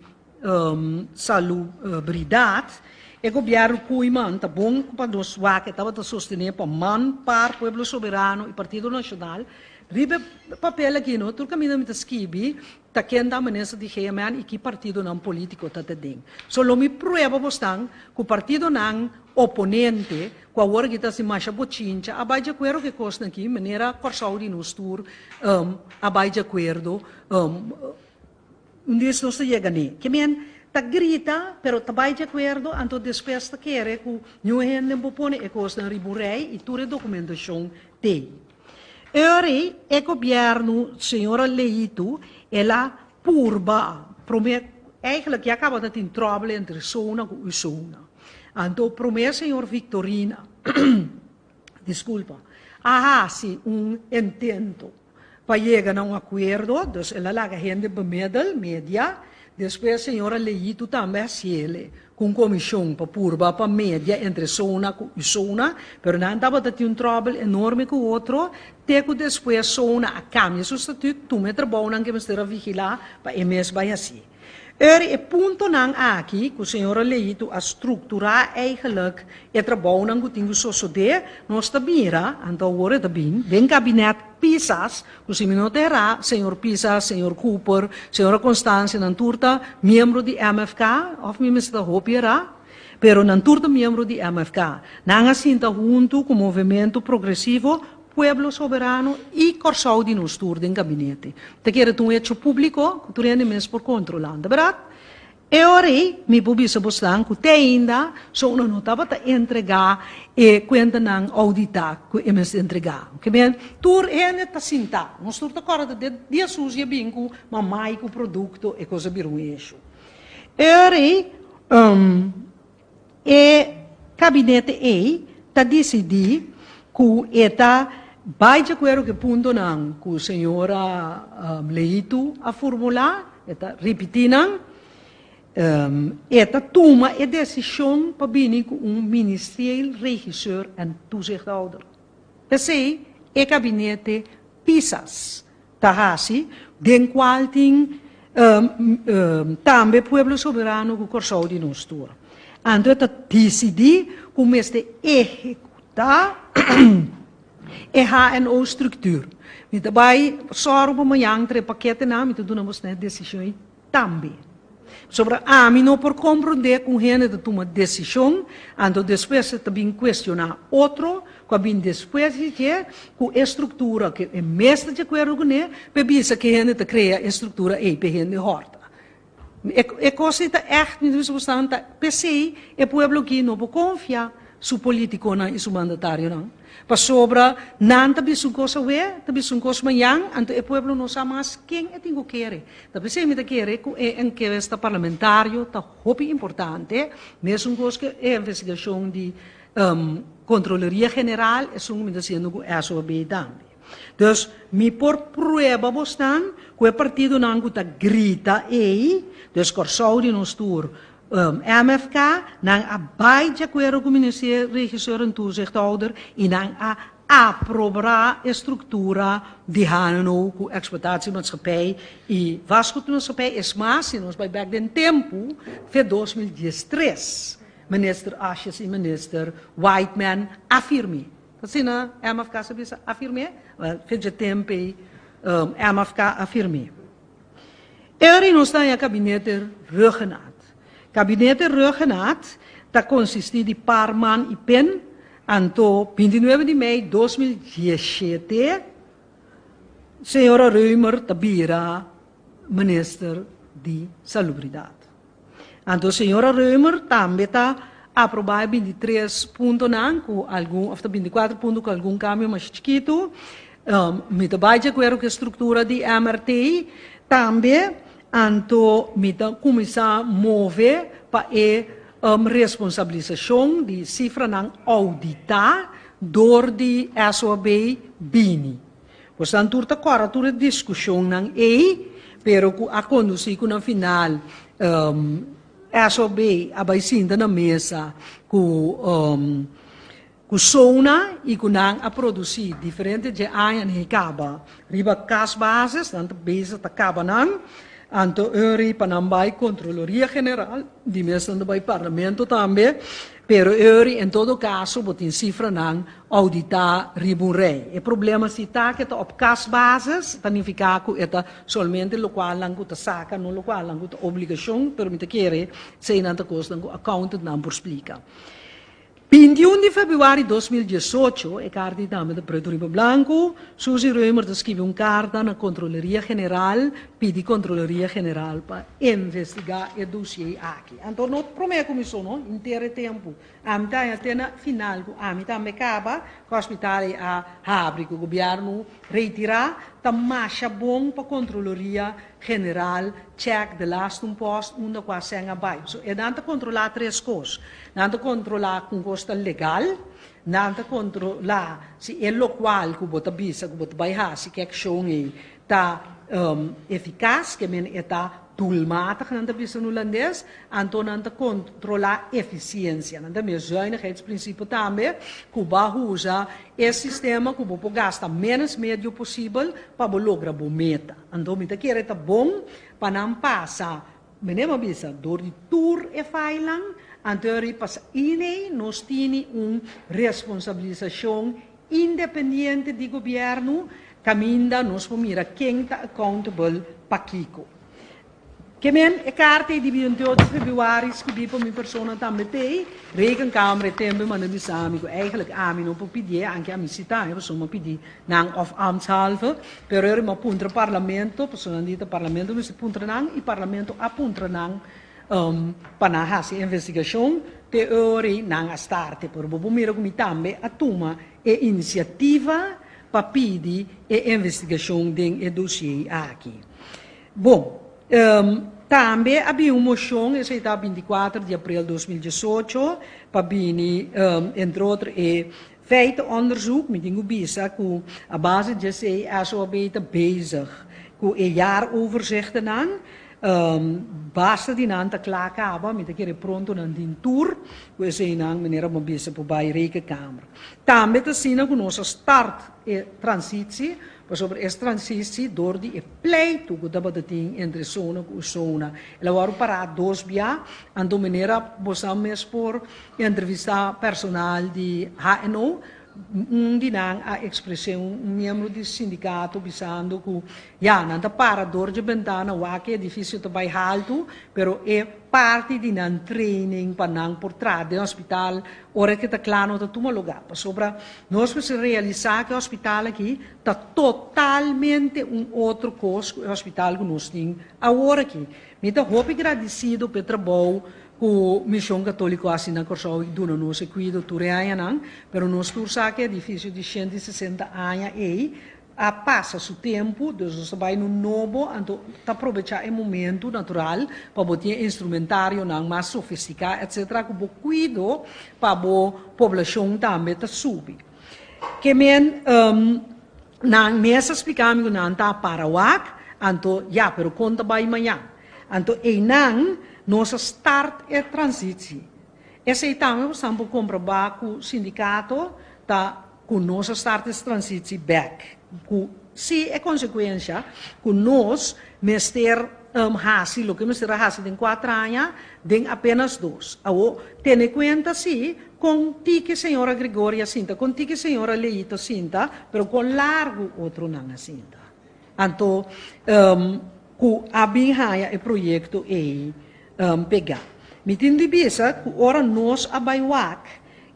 Salubridat, e Gobierno Koeiman ta bon pa nos wak e tabata sostene pa man, par, Pueblo Soberano y Partido Nacional. Riba e papel aki no tur caminda mi ta skibi ta ken ta Minister di GMN y ki partidonan politico ta ta den. So lo mi prueba bosnan cu partidonan oponente Ku awor aki ta hasi masha bochincha, a bai di akuerdo ku e kosnan aki, manera Kòrsou di nos tur a bai di akuerdo, un dies nos ta yega n'e. Ke men ta grita, pero ta bai di akuerdo, anto despues ta kere ku niun hende por pone e kosnan riba un rei i tur e dokumentashon t'ei. E ora ei e gobièrnu, señora Leito, el a purba, promé, eigenlijk ya kaba ta tin tròbel entre Sona ku Usona. Anto promé señor Victorina, disculpa, a hasi un intento pa yega na un akuerdo, dus el a laga hende bemiddel, media, despues señora Leito tambe hasiele ku un komishon pa purba pa media entre Sona ku Usona, pero nan tabata tin un tròbel enorme ku otro, te ku despues Sona a kambia su statut, tuma e trabounan ku e mester a vigilá pa e mes bai hasi. Eur e puntonan aki ku señora Leito a strukturá eigenlijk e trabounan ku tin ku sosodé, nos ta mira, anto awor e ta bin, den kabinet Pisas, ku si mi no ta erá, señor Pisas, señor Cooper, señora Constancia, nan tur ta miembro di MFK, òf mi mester ta hopi erá, pero nan tur ta miembro di MFK. Nan a sinta huntu ku Movementu Progresivo Pueblo Soberano i Kòrsou di nos tur den gabinete. Ta kere ta un hecho públiko ku tur hende mes por kontrolá, ta bèrdat? E ora ei mi por bisa bosnan ku te ainda Sona no tabata entregá e kuentanan ouditá ku e mester entregá. Ke men tur hende ta sintá. Nos tur ta kòrda ta dia sushi a bin ku mamai ku produkto e kos a bira un hecho. E ora ei E kabinete ei ta disidí ku e ta bai di akuerdo ku e puntonan ku señora Leito a formulá, e ta ripití nan, e ta tuma e desishon pa bini ku un ministerieel regisseur en toezichthouder. P'esei e kabinete Pisas ta hasi, den kual tin tambe Pueblo Soberano ku Kòrsou di nos tur. Anto e ta disidí ku mester ehekutá e HNO-struktuur. Mi ta bai sòru pa mañan tra e paketenan, mi ta duna bosnan e desishon ei tambe. Pasobra ami no por komprondé ku un hende ta tuma desishon, anto despues e ta bin kuestioná otro ku a bin despues di dje ku e struktura ku e mes ta di akuerdo kuné, p'e bisa ku e hende ta krea e struktura ei p'e hende hòrta. E kos ei ta ègt, mi ta bisa bosnan, ta p'esei e pueblo aki no por konfia su politikonan i su mandatarionan. Pasobra nan ta bisa un kos awe, ta bisa un kos mañan, anto e pueblo no sa mas ken e tin ku kere. Ta p'esei mi ta kere ku e enkuesta parlamentario ta hopi importante, mesun kos ku e investigashon di Kontroleria General, esun ku mi ta hasiendo ku SOB tambe. Dus mi por prueba bosnan ku e partidonan ku ta grita ei, dus Kòrsou di nos tur, MFK, nan a bai di akuerdo ku Minister Regisseur en Toezichthouder i nan a aprobá e struktura di HNO ku Exploitatiemaatschappij i Vastgoedmaatschappij. Es mas, si nos bai bèk den tempu, fe 2013, Minister Asjes i Minister Whiteman a firm'é. Ta asina MFK sa bisa a firm'é? Wèl, fe dje tempu ei MFK a firm'é. E ora nos ta haña Kabinete Rhuggenaath. Kabinete Rhuggenaath ta konsistí di par man i pen, anto 29 di mei 2017 señora Römer ta bira minister di Salubridat. Anto señora Römer tambe ta aprobá e 23 puntonan ku algun òf ta 24 punto ku algun kambio mas chikitu. Mi ta bai di akuerdo ku e struktura di MRT tambe, anto mi ta kuminsá move pa e responsabilisashon di sifranan ouditá dor di SOAB bini. Bosnan tur ta kòrda tur e diskushonnan ei, pero ku a kondusí ku na final SOAB a bai sinta na mesa ku ku SONA i ku nan a produsí diferente dje añanan i kaba riba kasbasis, nan ta bezig ta kaba nan, anto ori pa nan bai Kontroloria General, di mes nan ta bai Parlamento tambe, pero ori en todo kaso bo tin sifranan ouditá riba un rei. E problema si ta ku e ta op kasbasis, ta nifiká ku e ta solamente lokualnan ku ta saka, no lokualnan ku ta obligashon, pero mi ta kere eseinan ta kosnan ku accountantnan por splika. 21 di febrüari 2018, e karta di tambe ta pretu riba blanku, Suzy Römer ta skibi un karta na Kontroleria General pidi Kontroleria General pa investigá e dosié aki. Anto no promé kuminsó no, henter e tempu. Ami ta haña te na final ku ami tambe kaba ku hospital ei a habri, ku gobièrnu retirá, ta masha bon pa Kontroleria General check de laatste un post unda ku a sèn a bai. So e nan ta kontrolá tres kos. Nan ta kontrolá ku un kos ta legal, nan ta kontrolá si e lokual ku bo ta bisa ku bo ta bai hasi ku e akshon ei ta efikas, ke men e ta doelmatig nan ta bisa na hulandes, anto nan ta kontrolá efisiensia. Nan ta mira zuinigheidsprinsipio tambe ku bo a usa e sistema ku bo por gasta ménos medio posibel pa bo logra bo meta. Anto mi ta kere ta bon pa nan pasa, meneer a bisa, dor di tur e failan, anto e pasa inei nos tini un responsabilisashon independiente di gobièrnu kaminda nos por mira ken ta accountable pa kiko. Ke men e karta ei di 28 febrüari skibí pa mi persona tambe t'ei, Rekenkamer e tempu e manda bisa mi ku eigenlijk ami no por pidié, anke ami si ta, pasobra mi a pidi nan òf ambtshalve, pero e mi a puntra parlamento, pasobra nan di ta parlamento mester puntra nan i parlamento a puntra nan pa nan hasi investigashon, te ora ei nan a starte. Pero bo por mira ku mi tambe a tuma e inisiativa pa pidi e investigashon den e dosié aki. Bon, tambe a bini un moshon, esei ta 24 di aprel 2018, pa bini entre otro e feitenonderzoek. Mi tin ku bisa ku a base di esei SOAB ta bezig ku e jaaroverzichtennan. Basta di nan ta kla kaba, mi ta kere pronto nan tin tur ku eseinan manera bo bisa por bai Rekenkamer. Tambe ta asina ku nos a start e transitsie, pasobra e transitsie dor di e pleitu ku tabata tin entre zona ku zona, el a wòrdu pará dos bia, anto manera bosan mes por entrevistá personal di HNO, un di nan a ekspres'é un miembro di sindikato bisando ku ya, nan ta para dor dje bentana wak e edifisio ta bai haltu, pero e parti di nan training pa nan por traha den hospital ora ke ta kla no ta tuma lugá. Pasobra nos mester realisá ku e hospital aki ta totalmente un otro kos ku e hospital ku nos tin awor aki. Mi ta hopi gradisido pa e trabou ku Mishon Katóliko hasi na Kòrsou i duna nos e kuido tur e añanan, pero nos tur sa ku e edifisio di 160 aña ei a pasa su tempu, dus nos ta bai nu nobo, anto ta probechá e momentu natural pa bo tin e instrumentarionan mas sofistiká etcetera ku bo kuido pa bo poblashon tambe ta subi. Ke men nan mes a splika mi ku nan ta para wak, anto ya, pero kon ta bai mañan? Anto einan nos a start e transitsie. Esei tambe bo esnan por komprobá ku sindikato ta ku nos a start es transitsie bek. Ku si e konsekuensha ku nos mester hasi loke mester a hasi den kuater aña den apenas dos. Awo tene kuenta si kon tiki señora Gregoria sinta, kon tiki señora Leito sinta, pero kon largu otronan a sinta. Anto ku a bin haña e proyekto ei pegá. Mi tin di bisa ku ora nos a bai wak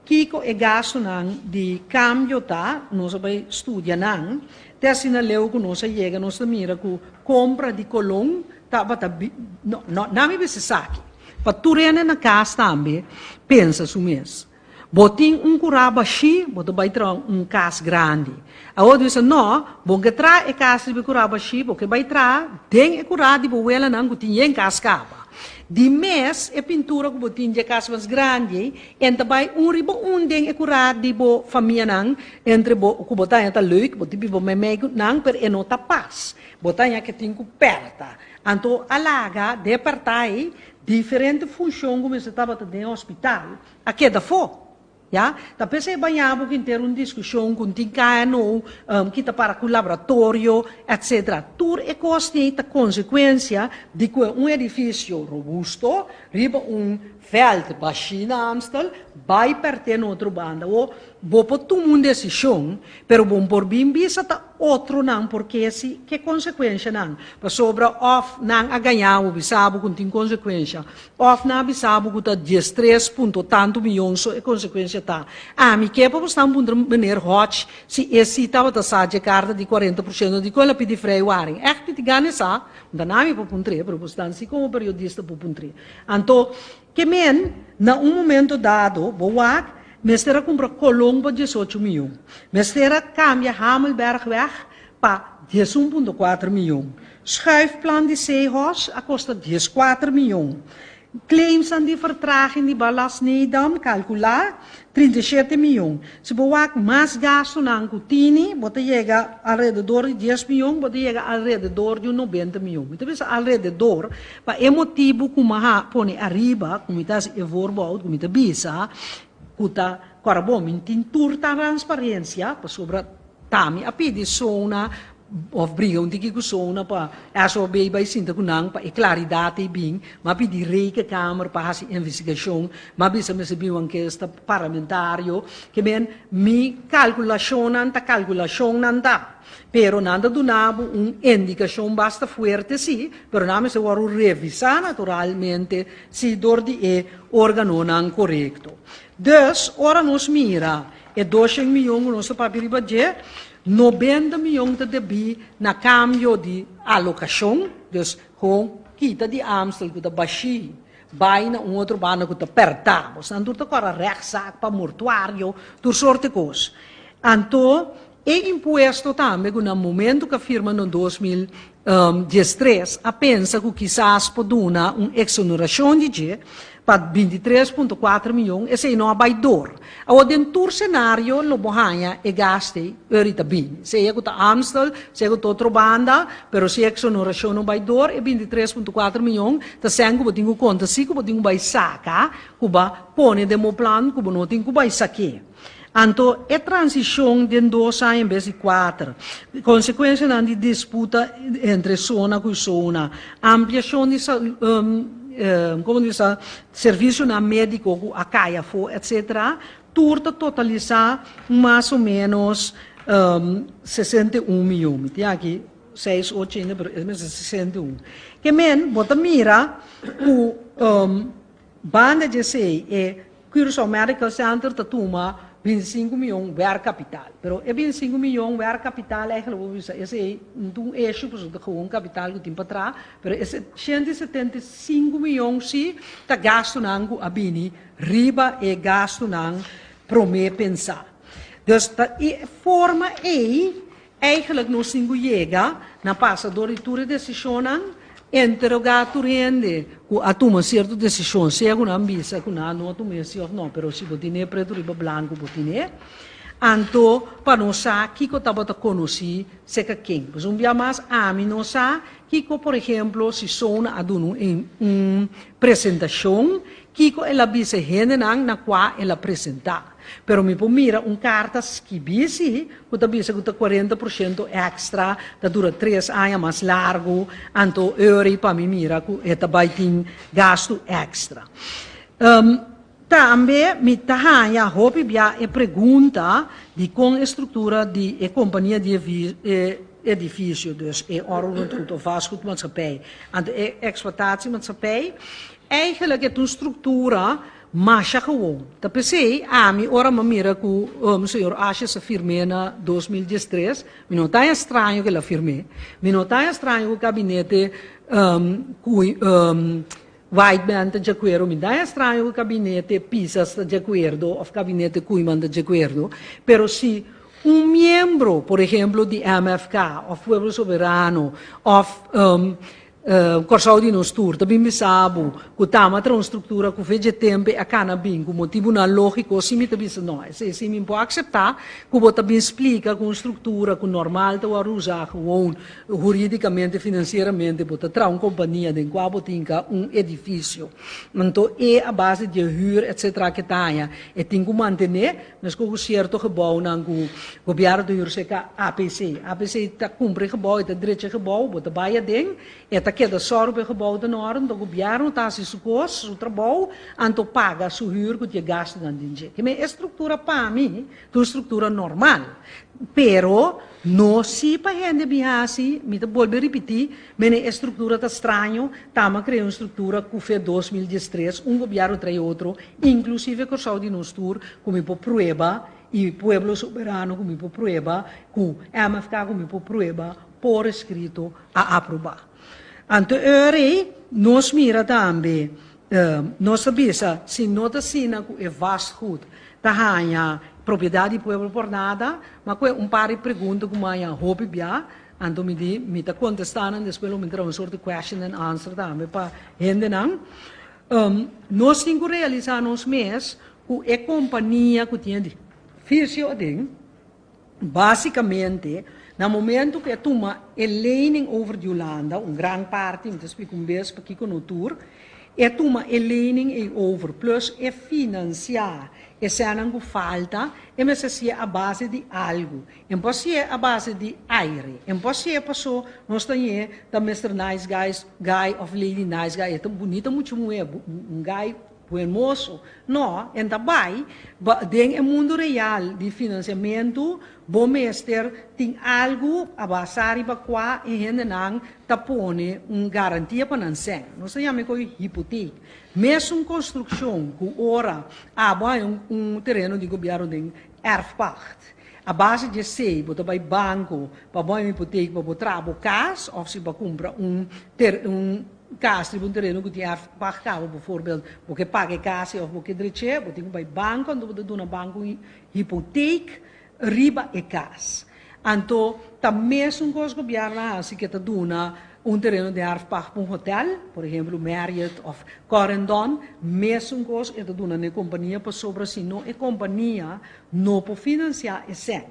kiko e gastunan di kambio ta, nos a bai studia nan, te asina leu ku nos a yega nos ta mira ku kompra di kolon tabata no, no, nan mi bisa esaki, pa tur hende na kas tambe pensa su mes. Bo tin un kurá bashí, bo ta bai traha un kas grandi. Awor bo bisa, No, bo ke traha e kas riba e kurá bashí, bo ke bai traha den e kurá di bo welanan ku tin yen kas kaba. Di mes, e pintura ku bo tin dje kas mas grandi ei, en ta bai un riba un den e kurá di bo famianan, entre bo ku bo ta haña ta leuk, bo tin biba meimei ku nan, pero e no ta pas. Bo ta haña ke tin ku pèrta. Anto a laga den e pèrtá ei diferente funshon ku mester tabata den e hospital. A keda afó. Ya. Ta p'esei baña bo kin ter un diskushon ku tin KNO, ki ta para ku laboratorio, etcetera. Tur e kosnan ta konsekuensia di ku un edifisio robusto riba un vèlt bashí na Amstel bai pèrt'é na otro banda. Awor, bo por tuma un desishon, pero bo por bin bisa ta otronan por ke si ke konsekuenshanan. Pasobra òf nan a gaña bo bisa bo ku tin konsekuensha, Òf nan a bisa bo ku ta diestres punto tantu miyon so e konsekuensia ta. Ami ke pa bo stan puntra meneer Hodge si e si tabata sa dje karta di 40% dikon el a pidi vrijwaring. Ègt mi tin gana e sa, no ta na mi pa puntr'é, pero bo stan si komo periodista por puntr'é. Anto, ke men, na un momento dado, bo wak, mester a kumpra kolon pa 18 miyon. Mester a kambia Hamelbergweg pa 11.4 miyon. Schuifplan di Seahorse a kosta 14 miyon. Claimsnan di vertraging di Ballast Nedam kalkulá 37 miyon. Si bo wak mas gastunan ku tini, bo ta yega alrededor di 10 miyon, bo ta yega alrededor di un 90 miyon. Mi ta bisa alrededor pa e motibu ku mi a pone ariba, ku mi ta hasi e voorbehoud, ku mi ta bisa ku ta kòrda bon, mi tin tur transparensia pasobra Tami a pidi Sona of briga un tiki ku Sona pa SOB bai sinta ku nan pa e klaridat ei bin. M'a pidi Rekenkamer pa hasi investigashon. M'a bisa mester bin un ankesta parlamentario. Ke men mi kalkulashonnan ta kalkulashonnan ta. Pero nan ta duna bo un indikashon basta fuerte si, pero nan mester wòrdu revisá naturalmente si dor di e organonan korekto. Dus ora nos mira E doshen miyon ku nos ta papia riba dje, 90 miyon ta debí na kambio di alokashon, dus gewoon kita di Amstel ku ta bashí bai na un otro banda ku ta pèrtá. Bosnan tur ta kòrda rèchtzaak pa mortuario, tur sorte kos. Anto e impuesto tambe ku na momento ku a firma na 2013 a pensa ku kisas por duna un eksonerashon di dje, Pa 23.4 miyon esei no a bai dor. Awor den tur senario lo bo haña e gaste eur ta bini. Sea ku ta Amstel, sea ku ta otro banda, pero si e eksonerashon no bai dor, e 23.4 miyon ta sèn ku bo tin ku konta si ku bo tin ku bai saka, ku ba pone den bo plan ku bo no tin ku bai sak'é. Anto e transishon den dos aña en bes di kuater, konsekuensianan di disputa entre sona ku sona, ampliashon di komo bisa servisionan médiko ku a kai afó etsetera, tur ta totalisá mas o ménos 61 miyon. Mi tin aki seis ocho ainda pero e mester 61. Ke men bo ta mira ku banda di esei e Curaçao Medical Center ta tuma 25 miyon werkkapital. Pero e 25 miyon werkkapital eigenlijk bo bisa esei no ta un issue pasobra ta gewoon kapital ku tin pa traha, pero e 175 miyon si ta gastunan ku a bini riba e gastunan promé pensá. Dus ta e forma ei Eigenlijk nos tin ku yega na pasa dor di tur e desishonnan, interogá tur hende ku a tuma sierto desishon, sea ku nan bisa ku nan no a tuma esi òf no, pero si bo tin'é pretu riba blanku bo tin'é, anto pa nos sa kiko tabata konosí seka ken. Pues un bia mas ami no sa kiko por ehemplo si Sona a duna un presentashon, kiko el a bisa e hendenan na kua el a presentá. Pero mi por mira un karta skibí sí ku ta bisa ku ta 40% èkstra, ta dura tres aña mas largu, anto ori pa mi mira ku e ta bai tin gastu èkstra. Tambe mi ta haña hopi bia e pregunta di kon e struktura di e kompania di e edifisio, dus e onroerend goed of vastgoedmaatschappij, anto e eksploitatiemaatschappij. Eigenlijk e ta un struktura masha gewoon. Ta p'esei ami ora mi a mira ku señor Asjes a firm'é na 2013, mi no ta haña straño ku el a firm'é. Mi no ta haña straño ku gabinete ku Whiteman ta di akuerdo, mi ta haña straño ku gabinete Pisas ta di akuerdo òf gabinete Koeiman ta di akuerdo. Pero si un miembro, por ehemplo di MFK òf Pueblo Soberano òf Kòrsou di nos tur ta bin bisa bo ku tama tra un struktura ku fe dje tempu e a kana bin ku motibunan lógiko, si mi ta bisa no, esei si mi por akseptá ku bo ta bin splika ku un struktura ku normal ta wòrdu usá gewoon hurídikamente, finansieramente bo ta traha un kompania den kua bo tin ka un edifisio. Anto e a base di e hür etsetera ke ta haña e tin ku mantené. Meskos ku sierto gebounan ku gobièrnu ta hür serka APC. APC ta kumpra e gebou, e ta drecha e gebou, bo ta bai aden, e ta keda sòru pa e gebou ta na òrden, anto gobièrnu ta hasi su kos, su trabou, anto paga su hür ku tin e gastunan den dje. Kimen e struktura pa mi ta un struktura normal, pero no si pa hende bin hasi, mi ta bolbe ripití, Mene e struktura ta straño, tama krea un struktura ku fe 2013, un gobièrnu trae otro, inklusive Kòrsou di nos tur, ku mi por prueba, i Pueblo Soberano ku mi por prueba, ku MFK ku mi por prueba por eskrito a aprobá. Anto e ora ei nos mira tambe, nos ta bisa si no ta asina ku e vastgoed ta haña propiedat di pueblo por nada, ma ku e un par di pregunta ku mi a haña hopi bia. Anto mi di, mi ta kontestá nan, despues lo mi traha un sort di question and answer tambe pa hendenan. Nos tin ku realisá nos mes ku e kompania ku tin edifisio aden, básikamente na momento ku e tuma e lening over di Hulanda, un gran parti, mi ta splika un bes pakiko no tur, e tuma e lening ei over plus e finansiá e sènnan ku falta, e mester si'e a base di algu. En por si'e a base di aire. En por si'e paso nos ta ñe ta Mister Nice Guys guy of Lady Nice Guy e ta bunita mucha muhe un guy hermoso. No, en ta bay ba den e mundo real di financiamento bo mester tin algo a basa riba cua e hendenan ta pone un garantia pa nan sèn. Nos ta yama e koe hipoteek. Mesun construccion cu ora abo haña un tereno di gobierno den erfpacht. A base di esei bo ta bai banko pa bo haña un hipotek pa bo traha bo kas òf si bo a kumpra un ter un kas riba un tereno ku tin erfpacht kaba bovoorbeeld bo ke paga e kas ei òf bo ke drech'é bo tin ku bai banko anto bo ta duna banko un hipotek riba e kas. Anto ta mesun kos gobièrnu a hasi ke ta duna un tereno di erfpacht pa un hotel, por ehemplo Marriott òf Corendon, mesun kos e ta duna na e kompania pasobra si no e kompania No por financiá e sèn.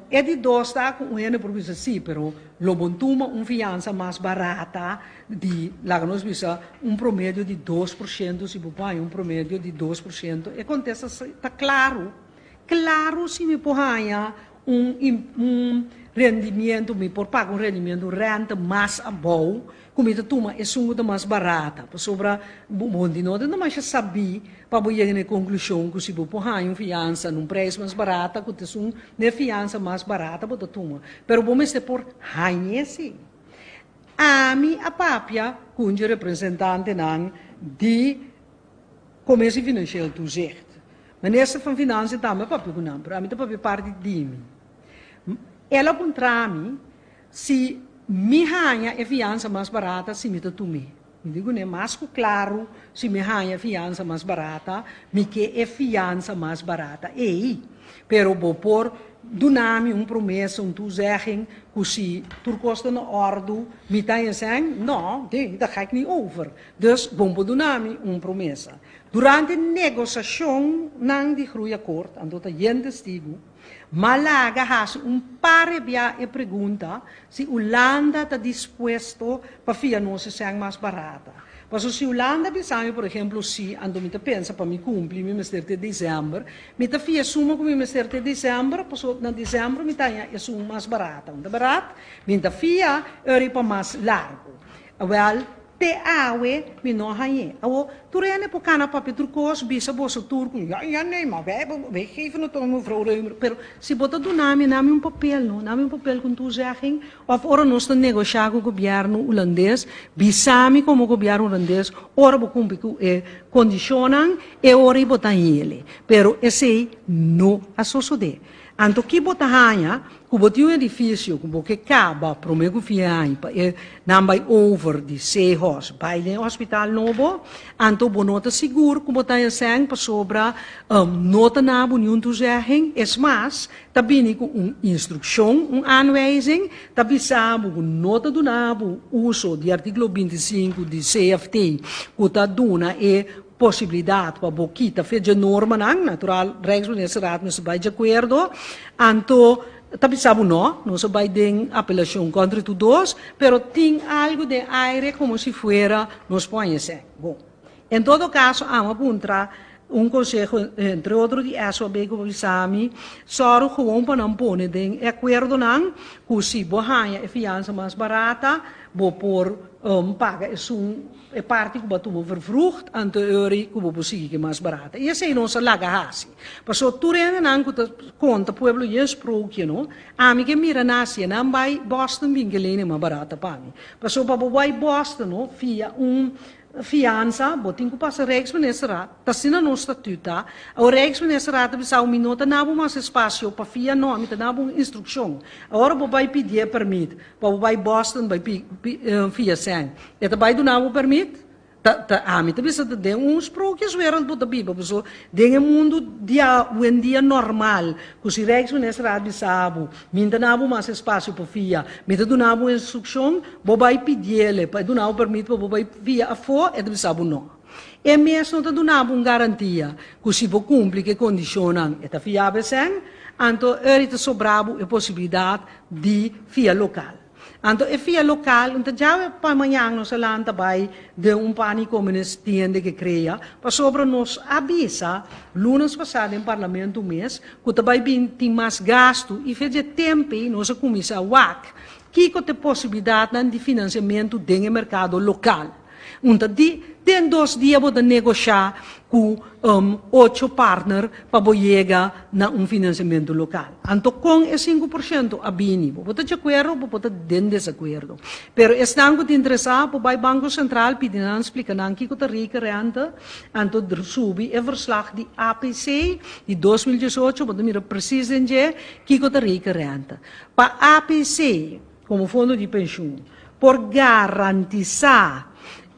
E di dos ta ku un hende por bisa sí, pero lo bon tuma un fiansa mas barata di, laga nos bisa, un promedio di 2%, si bo por haña un promedio di 2%. E kontesta ta klaru, klaru si mi por haña un un rendimiento, mi por paga un rendimiento, un rente mas abou, ku mi ta tuma esun ku ta mas barata, pasobra bo di no ta masha sabí pa bo yega na e konklushon ku si bo por haña un fiansa na un preis mas barata ku ta esun na e fiansa mas barata bo ta tuma, pero bo mester por hañ'é sí. Ami a papia ku un dje representantenan di Commissie Financieel Toezicht. Minister van Financiën tambe a papia ku nan, pero ami ta papia parti di mi. El a puntra mi Si mi haña e fiansa mas barata si mi ta tum'é. Mi di kuné mas ku klaru si mi haña e fiansa mas barata, mi ke e fiansa mas barata ei. Pero bo por duna mi un promesa, un toezegging, ku si tur kos ta na òrdu, mi ta haña sèn? No, nee, dat ga ik niet over. Dus bo por duna mi un promesa. Durante negosashonnan di Groeiakkoord, anto ta yen testigu, Malaga hasi un par bia e pregunta si Hulanda ta dispuesto pa fia nos e sèn mas barata. Pasobra si Hulanda bisa mi, por ehemplo, si, anto mi ta pensa pa mi kumpli mi mester te desèmber, mi ta fia e suma ku mi mester te desèmber, pasobra na desèmber mi ta haña e suma mas barata. Un ta barat, mi ta fia eri pa mas largu. Awèl. Te awe mi no a hañ'é. Awor, tur hende por kana papia tur kos, bisa boso tur ku, Ja, ja, nee, ma wij, wij geven het om, mevrouw Römer. Pero si bo ta duna mi, na mi un papel, no? Na mi un papel ku un toezegging. Òf ora nos ta negoshá ku gobièrnu hulandes, bisa mi komo gobièrnu hulandes, ora bo kumpli ku e kondishonnan, e ora ei bo ta hañ'el. Pero esei no a sosodé. Anto ki bo ta haña ku bo tin un edifisio ku bo ke kaba promé ku fin aña pa e nan bai over di Sehos bai den e hospital nobo, anto bo no ta sigur ku bo ta haña sèn pasobra no ta na bo niun toezegging. Es mas, ta bini ku un instrukshon, un aanwijzing, ta bisa bo ku no ta duna bo uso di artíkulo 25 di CFT ku ta duna e posibilidat pa bo kita fe dje normanan, natural Rijksministerraad mester bai djakuerdo, anto ta bisa bo no, nos a bai den apelashon kontra tur dos, pero tin algu den aire komo si fuera nos por haña esei. Bon, en todo kaso amo a puntra un konseho entre otro di SOB ku bo bisa mi, sòru gewoon pa nan pone den e akuerdonan ku si bo haña e fiansa mas barata bo por paga esun. E parti ku bo a tuma vervroegd anto e ora ei ku bo por sigui ke mas barata. I esei nos a laga hasi. Pasobra tur hendenan ku ta konta pueblo yen sprookje no, ami ke mira na si nan bai Boston bin ke lene mas barata pa mi. Pasobra pa bo bai Boston no fia un fiansa bo tin ku pasa Rijksministerraad. Ta asina nos statut ta. Awor Rijksministerraad ta bisa mi no ta na bo mas espasio pa fia no, mi ta na bo un instrukshon. Awor bo bai pidié permit Pa bo bai Boston bai fia sèn, e ta bai duna bo permit? Ta ta ami ta bisa ta den un sprookjeswereld bo ta biba, paso den e mundu di awendia normal ku si Rijksministerraad bisa bo, mi ta na bo mas espasio pa fia, mi ta duna bo instrukshon, bo bai pidiele pa e duna bo permit pa bo bai fia afó, e ta bisa bo no. E mes no ta duna bo un garantia ku si bo kumpli ku e kondishonnan e ta fia bo e sèn, anto eri ta sobra bo e posibilidat di fia lokal. Anto e fia lokal, un ta djawe pa mañan nos a lanta bai den un pániko menes tiende ke krea, pasobra nos a bisa lunes pasá den parlamento mes ku ta bai bin tin mas gastu i fe dje tempe nos a kuminsá wak kiko ta e posibilidatnan di finansiamentu den e merkado lokal. Un ta di, den dos dia bo ta negoshá ku ocho partner pa bo yega na un finansiamentu lokal. Anto kon e 5% a bini? Bo por ta djakuerdo o bo por ta den desakuerdo. Pero esnan ku ta interesá por bai Banko Sentral pidi nan splika nan kiko ta rekenrente, anto subi e verslag di APC di 2018 bo ta mira presis den dje kiko ta rekenrente. Pa APC komo fondo di penshun por garantisá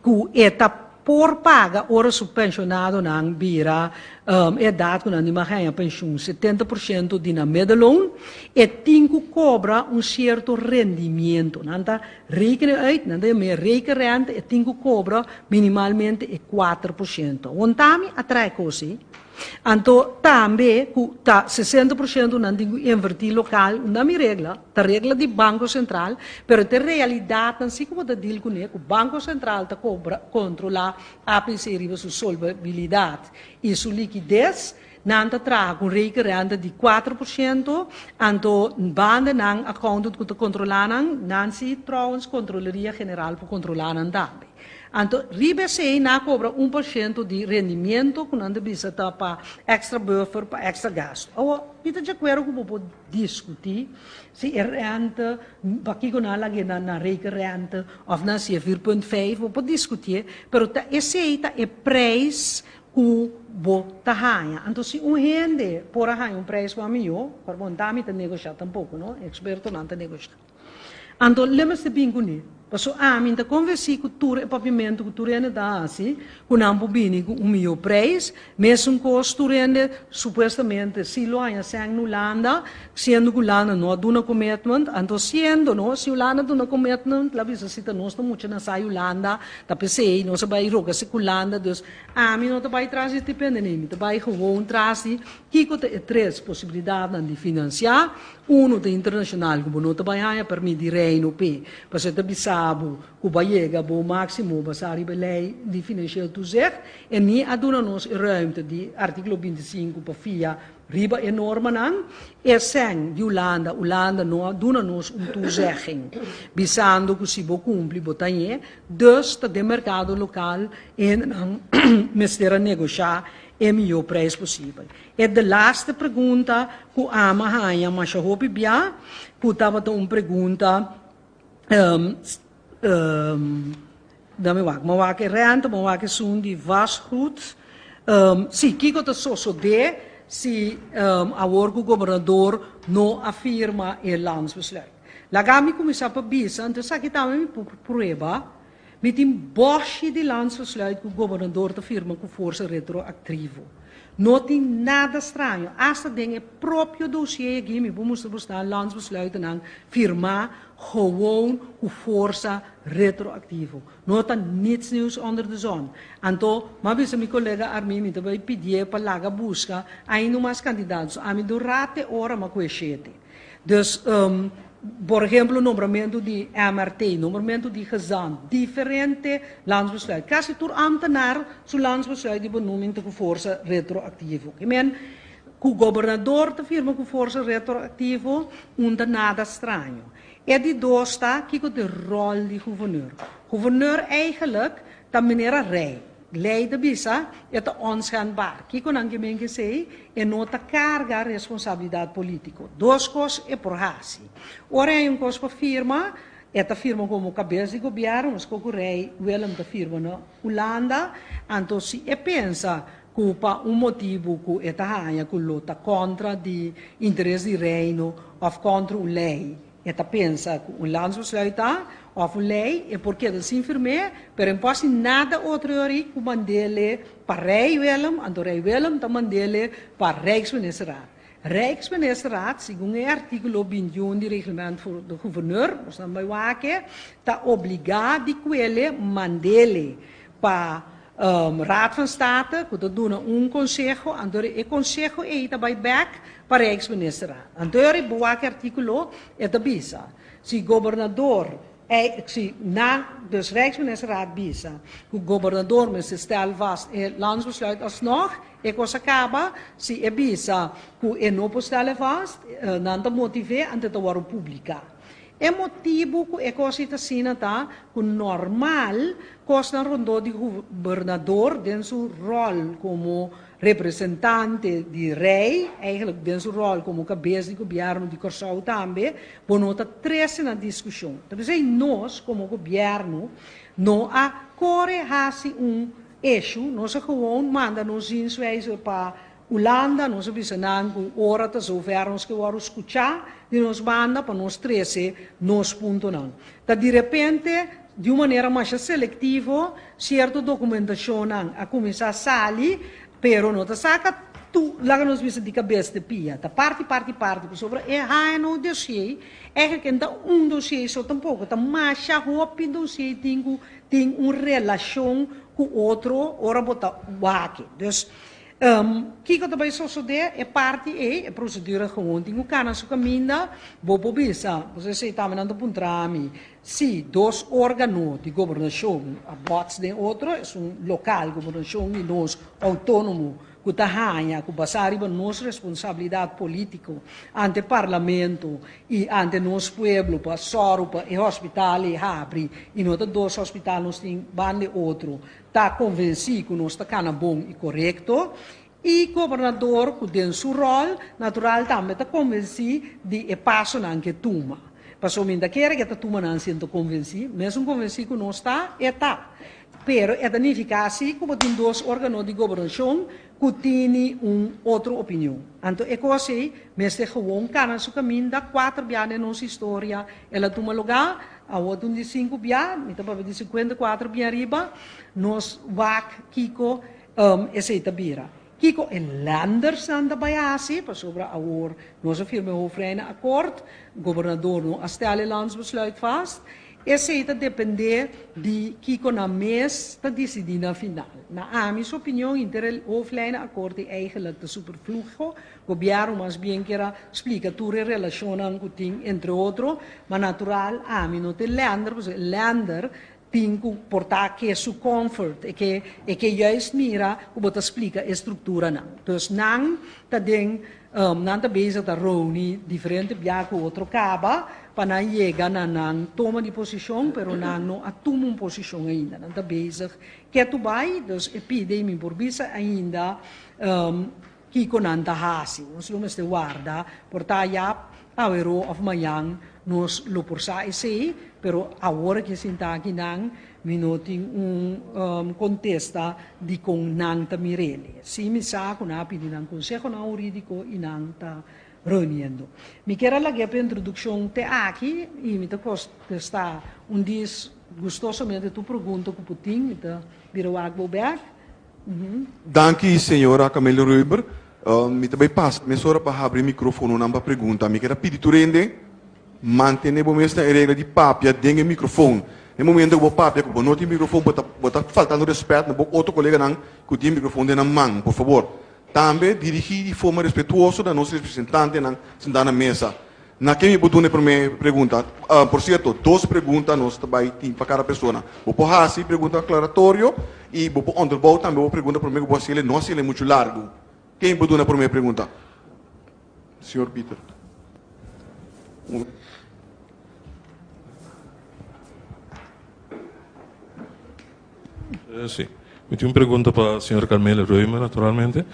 ku e ta por paga ora su penshonadonan bira e edat ku nan di mag haña penshun, 70% di nan middelloon, e tin ku kobra un sierto rendimiento. Nan ta rekenen uit, nan ta yam'é rekenrente, e tin ku kobra minimalmente e 4%. Wontami a trae kos ei. Anto tambe ku ta 60% nan tin ku invertí lokal, unda mi regla, ta regla di Banko Sentral, pero ta e realidatnan si ku bo ta deal kuné, ku Banko Sentral ta kobra, kontrolá APC riba su solvabilidat i su likides, nan ta traha ku un rekenrente di 4%, anto banda nan accountant ku ta kontrolá nan, nan si trouwens Kontroleria General por kontrolá nan tambe. Anto riba esei nan a kobra 1% di rendimiento ku nan ta bisa ta pa extra buffer, pa extra gastu. Awor, mi ta di akuerdo ku bo por diskutí si e rente, pakiko nan a lag'é na na rekenrente òf nan hasié 4,5, bo por diskutié, pero ta esei ta e preis ku bo ta haña. Anto si un hende por a haña un preis mas mihó, por bon ta mi ta negoshá tampoko, no, ekspertonan ta negoshá. Anto le mester bin kuné. Paso ami ta konvensí ku tur e papiamentu ku tur hende ta hasi, ku nan por bini ku un mihó preis. Mesun kos tur hende supuestamente si lo haña sèn na Hulanda, siendo ku Hulanda no a duna commitment. Anto siendo no, si Hulanda duna commitment, la bisa si ta nos ta mucha na sai Hulanda, ta p'esei nos a bai roga si ku Hulanda. Dus ami no ta bai tras di stipende nei, mi ta bai gewoon tras di kiko ta e tres posibilidatnan di finansiá. Uno ta internashonal ku bo no ta bai haña pèrmit di Reino p'e, pasobra e ta bisa bisa bo ku bo a yega bo máksimo basá riba e lei di financieel toezicht e ni a duna nos e ruimte di artíkulo 25 pa fia riba e normanan. E sèn di Hulanda, Hulanda no a duna nos un toezegging bisando ku si bo kumpli bo ta ñe, dus ta den merkado lokal hendenan mester a negoshá e mihó prijs posibel. E de laste pregunta ku ami a haña masha hopi bia, ku tabata un pregunta, dame wak, mi a wak e renta, mi a wak esun di vastgoed. Si, kiko ta sosodé si awor ku gobernador no a firma e landsbesluit? Laga mi kuminsá pa bisa, anto esaki tambe mi por prueba. Mi tin bòshi di landsbesluit ku gobernador ta firma ku forsa retroaktivo. No tin nada straño, asta den e propio dosié aki mi por mustra bo stan landsbesluitennan firmá gewoon ku forsa retroaktivo. No ta niets nieuws onder de zon. Anto, m'a bisa mi kolega Armin mi ta bai pidié pa laga buska ainda mas kandidato. So ami durante ora m'a kue shete. Dus, por ehemplo nombramentu di MRT, nombramentu di gezant, diferente landsbesluit. Kasi tur ambtenaar su landsbesluit di benoeming ta ku forsa retroaktivo. Ke men, ku gobernador ta firma ku forsa retroaktivo, un ta nada straño. E di dos ta, kiko ta e ròl di guverneur? Guverneur eigenlijk ta manera rei. Lei ta bisa, e ta onschendbaar. Kiko nan ke men kesei? E no ta karga responsabilidat polítiko. Dos kos e por hasi. Ora e hay un kos pa firma, e ta firma komo kabes di gobièrnu, meskos ku Rei Willem ta firma na Hulanda. Anto si e pensa ku pa un motibu ku e ta haña ku lo ta kontra di interes di Reino òf kontra un lei, E ta pensa cu un landsbesluit ta, of un ley, e por keda sin firm'é, pero en por haci nada otro yori cu mand'ele pa Rey Willem, anto Rey Willem ta mand'ele pa Rijksministerraad. Rijksministerraad, segun e articulo 21 di Reglement voor de Gouverneur, nos nan bay wak e, ta obliga di cuele mand'ele pa Raad van State ku ta duna un konseho, anto e konseho ei ta bai bèk pa Rijksministerraad. Anto e riba wak e artíkulo e ta bisa, si gobernador ei, si na, dus Rijksministerraad bisa ku gobernador mester stel vast e landsbesluit alsnog, e kos a kaba, si e bisa ku e no por stel e vast, nan ta motiv'é anto e ta wòrdu publiká. E motibu ku e kos ei ta asina ta ku normal kosnan rondó di gobernador den su ròl komo representante di rei, eigenlijk den su ròl komo kabes di gobièrnu di Kòrsou tambe, bo no ta trese na diskushon. Ta p'esei nos komo gobièrnu no a kore hasi un issue, nos a gewoon manda nos zienswijze pa Hulanda, nos a bisa nan ku ora ta zover nos ke wòrdu skuchá di nos banda pa nos trese nos puntonan. Ta di repente, di un manera masha selektivo, sierto dokumentashonnan a kuminsá sali, pero no ta saka tur, laga nos bisa di kabes te pia, ta parti, parti, parti, pasobra e HNO dossier eigenlijk no ta un dossier so tampoko, ta masha hopi dossier tin ku tin un relashon ku otro ora bo ta wak. Dus, Kiko ta bai sosodé? E parti ei, e prosedura gewoon tin ku kana su kaminda. Bo por bisa, bo sa esei tambe nan ta puntra mi, si dos órgano di gobernashon a bòts den otro, esun lokal, gobernashon di nos outónomo, ku ta haña ku basá riba nos responsabilidat polítiko ante parlamento i ante nos pueblo pa sòru pa e hospital ei habri i no ta dos hospital nos tin banda e otro, Ta konvensí ku nos ta kana bon i korekto, i gobernador ku den su ròl natural tambe ta konvensí di e pasonan ku e tuma. Pasobra mi ta kere ku e ta tuma nan siento konvensí, mesun konvensí ku nos ta, e ta. Pero e ta nifiká si ku bo tin dos órgano di gobernashon ku tini un otro opinion. Anto e kos ei mester gewoon kana su kaminda, kuater bia den nos historia el a tuma lugá, Awor ta un di sinku bia, mi ta papia di 54 bien ariba, nos wak kiko esei ta bira. Kiko e lendersnan ta bai hasi, pasobra awor nos a firma e hoofdlijnenakkoord, gobernador no a stel e landsbesluit vast. Esei ta dependé di kiko nan mes ta disidí na final. Na ami su opinion inter e hoofdlijnenakkoord ei eigenlijk ta superflugo. Gobièrnu mas bien kier a splika tur e relashonnan ku tin entre otro, ma natural ami no ta e lender pasobra e lender tin ku por ta ke su comfort, e ke e ke juist mira ku bo ta splika e strukturanan. Dus nan ta den nan ta bezig ta reuni diferente bia ku otro kaba pa nan yega na nan toma di posishon, pero nan no a tuma un posishon ainda. Nan ta bezig ketu bai, dus e pide i mi por bisa ainda Kiko nan ta hasi? Nos lo mester warda por ta ya aweró òf mañan nos lo por sa esei, pero awor aki sinta aki nan mi no tin un kontesta dikon nan ta mir'é. Sí mi sa ku nan a pidi nan konsehonan hurídiko i nan ta reuniendo. Mi kier a lag'é pa introdukshon te aki i mi ta kontestá un dis gustosamente tur pregunta ku por tin. Mi ta bira wak bo bèk. Danki señora Camelia Reuber. Mi ta bay pasa mesora pa habri microfononan pa pregunta. Mi kier a pidi tur hende mantene bo mes na e regla di papia den e microfon. Na e momento cu bo papia cu bo no tin microfon bo ta bo ta faltando respet na bo otro coleganan cu tin microfon den nan man. Por fabor tambe dirigi di forma respetuoso na nos representantenan senta na mesa. Na ken mi por duna e prome pregunta? Por sierto, dos pregunta nos ta bai tin pa kada persona. Bo por hasi pregunta aklaratorio i bo por onderbouw tambe bo pregunta prome ku bo hasiel e no hasiel e muchu largu. Ken mi por duna e prome pregunta? Señor Pieter. Sí. Mi tin un pregunta pa señor Carmelo Reumer, naturalmente.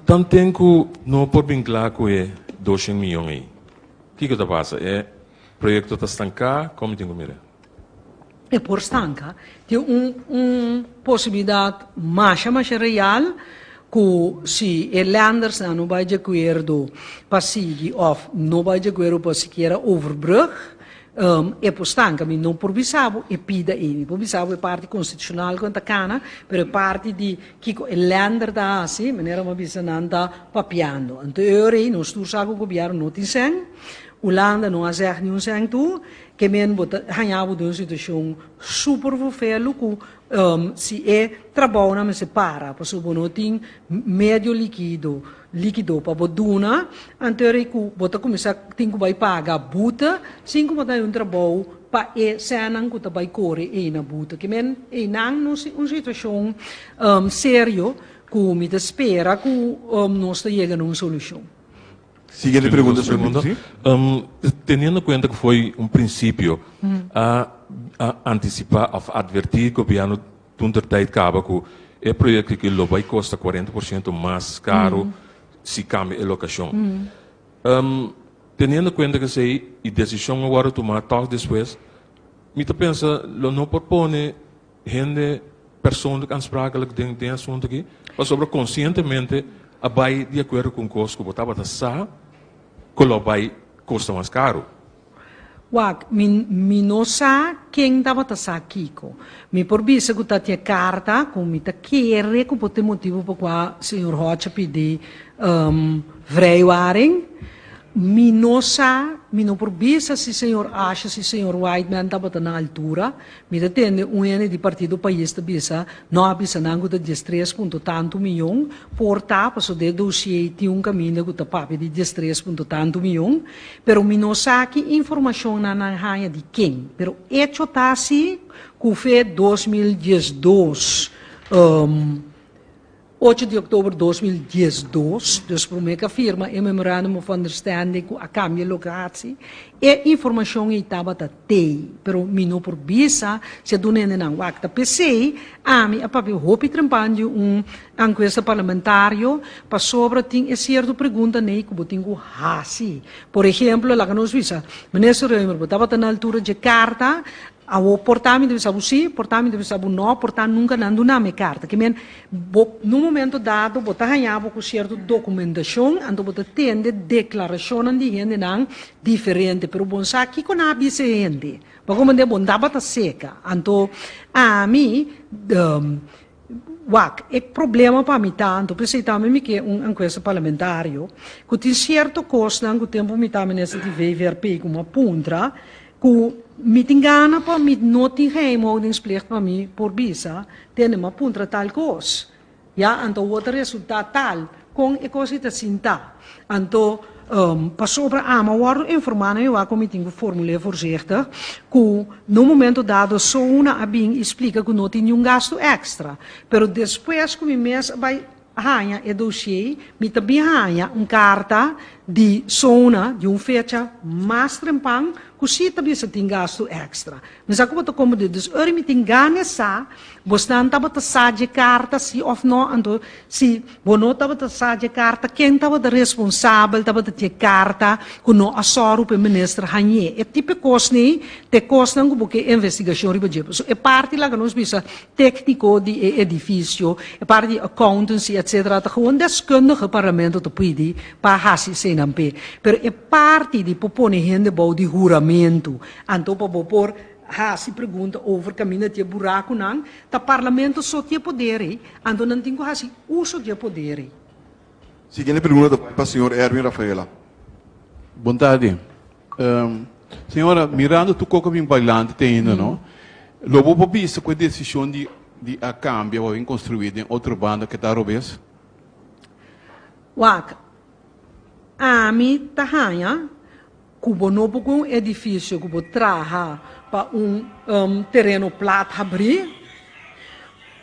Tanten ku no por bin kla ku e doshen miyon ei, kiko ta pasa? E proyekto ta stanká? Kon mi tin ku mira? E por stanka. Tin un un posibilidat masha masha real ku si e lendersnan no bai di akuerdo pa sigui òf no bai di akuerdo pa sikiera overbrug, E por stanka, mi no por bisa bo e pida ei, mi por bisa bo e parti konstitushonal ku nan ta kana, pero e parti di kiko e lender ta hasi, manera mi a bisa nan ta papiando. Anto e ora ei nos tur sa ku gobièrnu no tin sèn, Hulanda no a zèg niun sèn tur, ke men bo ta haña bo den un situashon super vervelu ku si e trabounan mester para pasobra bo no tin medio likido likido pa bo duna, anto ora ku bo ta kuminsá tin ku bai paga bute sin ku bo ta haña un trabou pa e sènnan ku ta bai kore ei na bute. Ke men einan nos tin un situashon serio ku mi ta spera ku nos ta yega na un solushon. Siguiente pregunta, señor Pieter. Teniendo kuenta ku foi un prinsipio a antisipá òf atvertí gobièrnu Toen ter tijd kaba ku e proyekto aki lo bai kosta 40% mas karu si kambia e lokashon. Teniendo kuenta ku esei i desishon a wòrdu tumá tòg despues, mi ta pensa lo no por pone hende persoonlijk aansprakelijk den den e asuntu aki, pasobra konsientemente a bai di akuerdo ku un kos ku bo tabata sa ku lo bai kosta mas karu. Wak, mi, mi no sa ken tabata sa kiko. Mi por bisa ku ta tin e karta ku mi ta kere ku por tin motibu pa kua señor Hodge a pidi vrijwaring. Mi no sa, mi no por bisa si señor Ashe, si señor Whiteman tabata na altura. Mi ta tende un hende di Partido Pais ta bisa, no a bisa nan ku ta diestres punto tantu miyon, por ta pasobra den e dossier tin un kaminda ku ta papia di diestres punto tantu miyon. Pero mi no sa ki informashonnan nan haña di ken. Pero echo ta si ku fe 2012, 8 di oktober 2012, dus promé ku a firma e Memorandum of Understanding ku a kambia lokatie, e informashon ei tabata tei. Pero mi no por bisa si a duna hendenan wak. Ta p'esei ami a papia hopi trempan di un Encuesta parlamentario pasobra tin e cierto pregunta ney cu bo tin cu haci. Por ehemplo, laga nos bisa, Minister Römer, bo tabata na altura dje carta, awo por ta mi ta bisa bo si, por ta mi ta bisa bo no, por ta nunca nan duna mi e carta. Ke men, bo na un momento dado bo ta haña bo cu cierto documentacion, anto bo ta tende declaracionnan di hendenan diferente, pero bo no sa kico nan a bisa e hende. Bo a comprende? Bo no tabata seca. Anto ami, Wak, e problema pa mi ta, anto p'esei tambe mi ke un enkuesta parlamentario, ku tin sierto kosnan ku tempu mi ta minister di VVRP ku mi a puntra, ku Mi tin gana pa mi no tin geheimhoudingsplicht pa mi por bisa, tende m'a puntra tal kos. Ya, anto awor ta resultá tal, kon e kos ei ta sintá. Anto, pasobra ami a wòrdu informá na Jehová ku mi tin ku formul'é voorzichtig, ku na un momento dado Sona a bin i splika ku no tin niun gastu èkstra. Pero despues ku mi mes a bai haña e dossier, mi ta bin haña un karta di Sona di un fecha mas trempan ku si ta bisa tin gastu èkstra. Mi sa ku bo ta komprendé. Dus ora mi tin gana sa, bosnan tabata sa dje karta si òf no, anto si bo no tabata sa dje karta, ken tabata responsabel tabata dje karta ku no a sòru pa e minister hañ'é? E tipo e kosnan ta e kosnan ku bo ke investigashon riba dje. Pasobra e parti laga nos bisa tékniko di e edifisio, e parti di accountancy etcetera ta gewoon deskundige parlamento ta pidi pa hasi eseinan p'e. Pero e parti di por pone hende bou di huramentu, Anto pa bo por hasi pregunta over kaminda di e burakunan, ta parlamento so tin e poder ei, anto nan tin ku hasi uso di e poder ei. Siguiente pregunta ta bai pa señor Erwin Rafaela. Bon tardi. Señora, mirando tur koko bin bailante te ainda no, lo bo por bisa ku e desishon di di a kambia pa bin konstruí den otro banda ke ta robes? Wak, ami ta haña Ku bo no por ku un edifisio ku bo traha pa un tereno plat habrí,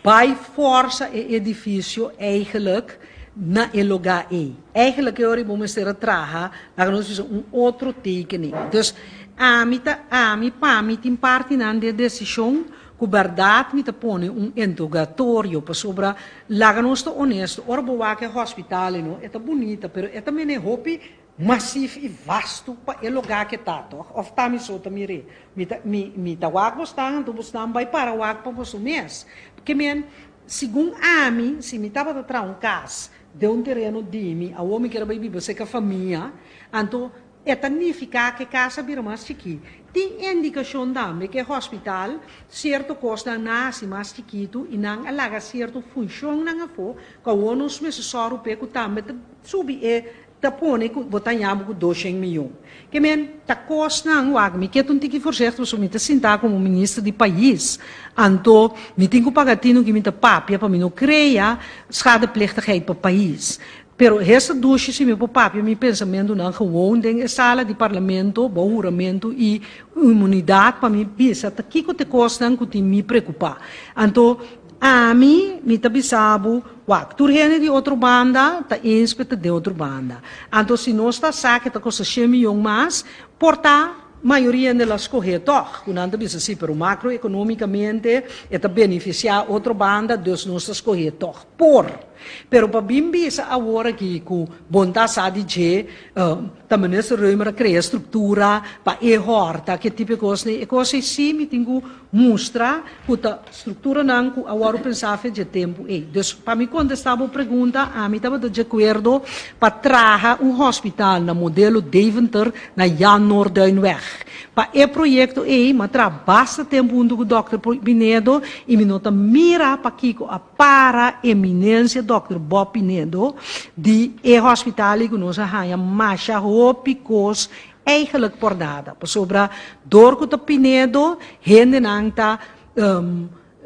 bai forsa e edifisio eigenlijk na e lugá ei. Eigenlijk e ora ei bo mester a traha, laga nos bisa, un otro tekening. Dus, ami ta, ami, pa mi tin partinan di e desishon ku bèrdat mi ta pone un interogatorio, pasobra laga nos ta onesto, ora bo wak e hospital ei no, e ta bunita, pero e ta mene hopi Masif i vasto pa e lugá ke ta, tòg? Òf ta mi so ta mir'é? Mi ta, mi, mi ta wak bosnan, anto bosnan bai para wak pa boso mes. Ke men, segun ami, si mi tabata traha un kas den un tereno di mi, awor mi kier a bai biba serka famia, anto e ta nifiká ku e kas a bira mas chikí. Tin indikashon tambe ku e hospital sierto kosnan nan a hasi mas chikitu i nan a laga sierto funshonnan afó ku awor nos mester sòru p'e ku tambe ta subi e Ta pone ku bo ta ña bo ku doshen miyon. Ke men ta kosnan wak mi ke ta un tiki voorzichtig pasobra mi ta sinta komo minister di pais. Anto mi tin ku paga tinu ki mi ta papia pa mi no krea schadeplichtigheid pa pais. Pero hesta dushi si mi por papia mi pensamentunan gewoon den e sala di parlamento bou huramentu i inmunidat pa mi bisa ta kiko ta e kosnan ku tin mi preokupa. Anto Ami, mi ta bisa bo, wak, tur hende di otro banda ta eens pe ta den otro banda. Anto si nos ta sa ke ta kosta shen miyon mas, por ta mayoria hende lo skohe tòg, ku nan ta bisa si, pero makroekonomikamente e ta benefisiá otro banda, dus nos ta skohe tòg. Por. Pero pa bin bisa awor aki ku bon ta sa di dje, ta Minister Römer a krea struktura pa e hòrta, ke tipo e kos ei, e kos ei sí mi tin ku mustra ku ta strukturanan ku a wòrdu pensá fe dje tempu ei. Dus pa mi kontestá bo pregunta, ami tabata djekuerdo pa traha un hospital na modelo Deventer na Jan Noorduynweg. Pa e proyekto ei mi a traha basta tempu huntu ku dòkter Pinedo i mi no ta mira pakiko a para eminensia dòkter Bob Pinedo di e hospital ei ku nos a haña masha hopi kos Eigenlijk por nada, pasobra dor ku ta Pinedo, hendenan ta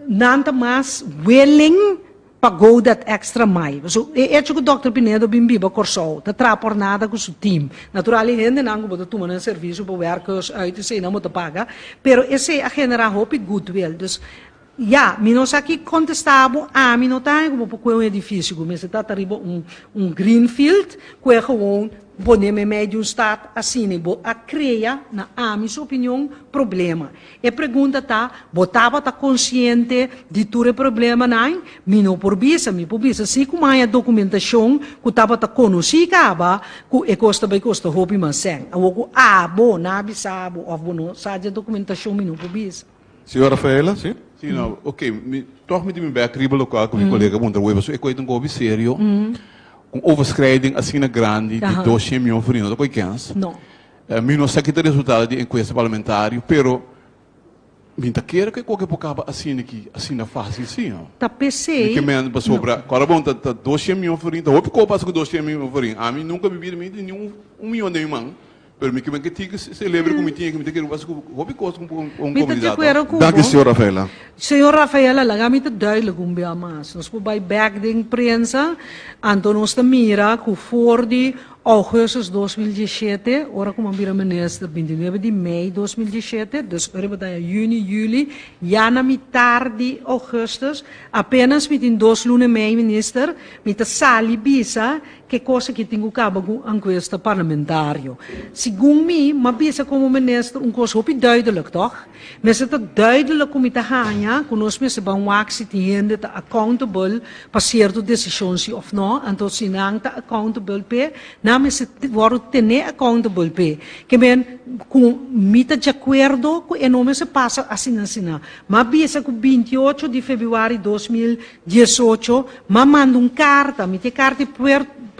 nan ta mas willing pa go that extra mile. Pasobra e echo ku dòkter Pinedo bin biba Kòrsou, ta traha por nada ku su team. Natural e hendenan ku bo ta tuma nan servisio pa wèrkers uit esei nan bo ta paga, pero esei a generá hopi goodwill. Dus Ya, mi no sa ki kontestá bo, ami no ta haña ku bo por kue un edifisio ku mester ta ta riba un un green field ku e gewoon pone meimei di un stad asina i bo a krea, na ami su opinion, problema. E pregunta ta, bo tabata konsiente di tur e problemanan? Mi no por bisa, mi por bisa si ku mi haña dokumentashon ku tabata konosí kaba ku e kos ta bai kosta hopi mas sèn. Awor ku abo no a bisa bo òf bo no sa di e dokumentashon mi no por bisa. Señor Rafaela, si? Si, no, ok, mi, toch mi tin mi bek riba lokual ku mi kolega puntra wei, pasobra e koe ta un koe hopi serio, un overschrijding asina grandi di 200 mion florin no ta koe kens. No. Mi no sa ki ta resultado di enkuesta parlamentario, pero mi ta kere ku e koke por kaba asina aki, asina fásil si, no. Ta p'esei. Mi ke men pasobra, kòrda bon, ta 200 mion florin, ta hopi koe pasa ku 200 mion florin. Ami nunka mi bida mi tin ni un mion den mi man. Pero mi ke men ke tin ke celebre ku mi tin, mi ta kere wak ku hopi kos ku un Mi ta di komunidat. akuerdo ku Danki, bo. señor Rafaela. Señor Rafaela, laga mi ta duidelijk un bia mas. Nos por bai bek den prensa, anto nos ta mira ku for di augustus 2017, ora ku mi a bira minister, 29 di mei 2017, dus ora bo ta ya juni, juli, ya na mitar di augustus, apenas mi tin dos luna e mei minister, mi ta sali bisa Ke kos aki tin ku kaba ku enkuesta parlamentario? Segun mi, m'a bisa komo minister un kos hopi duidelijk, tòg? Mester ta duidelijk ku mi ta haña ku nos mester ban wak si tin hende ta accountable pa sierto desishon si òf nò, anto si nan ta accountable p'e, nan mester wòrdu tené accountable p'e. Ke men ku mi ta djakuerdo ku e no mester pasa asina asina. M'a bisa ku 28 di febrüari 2018 m'a manda un karta, mi tin e karta ei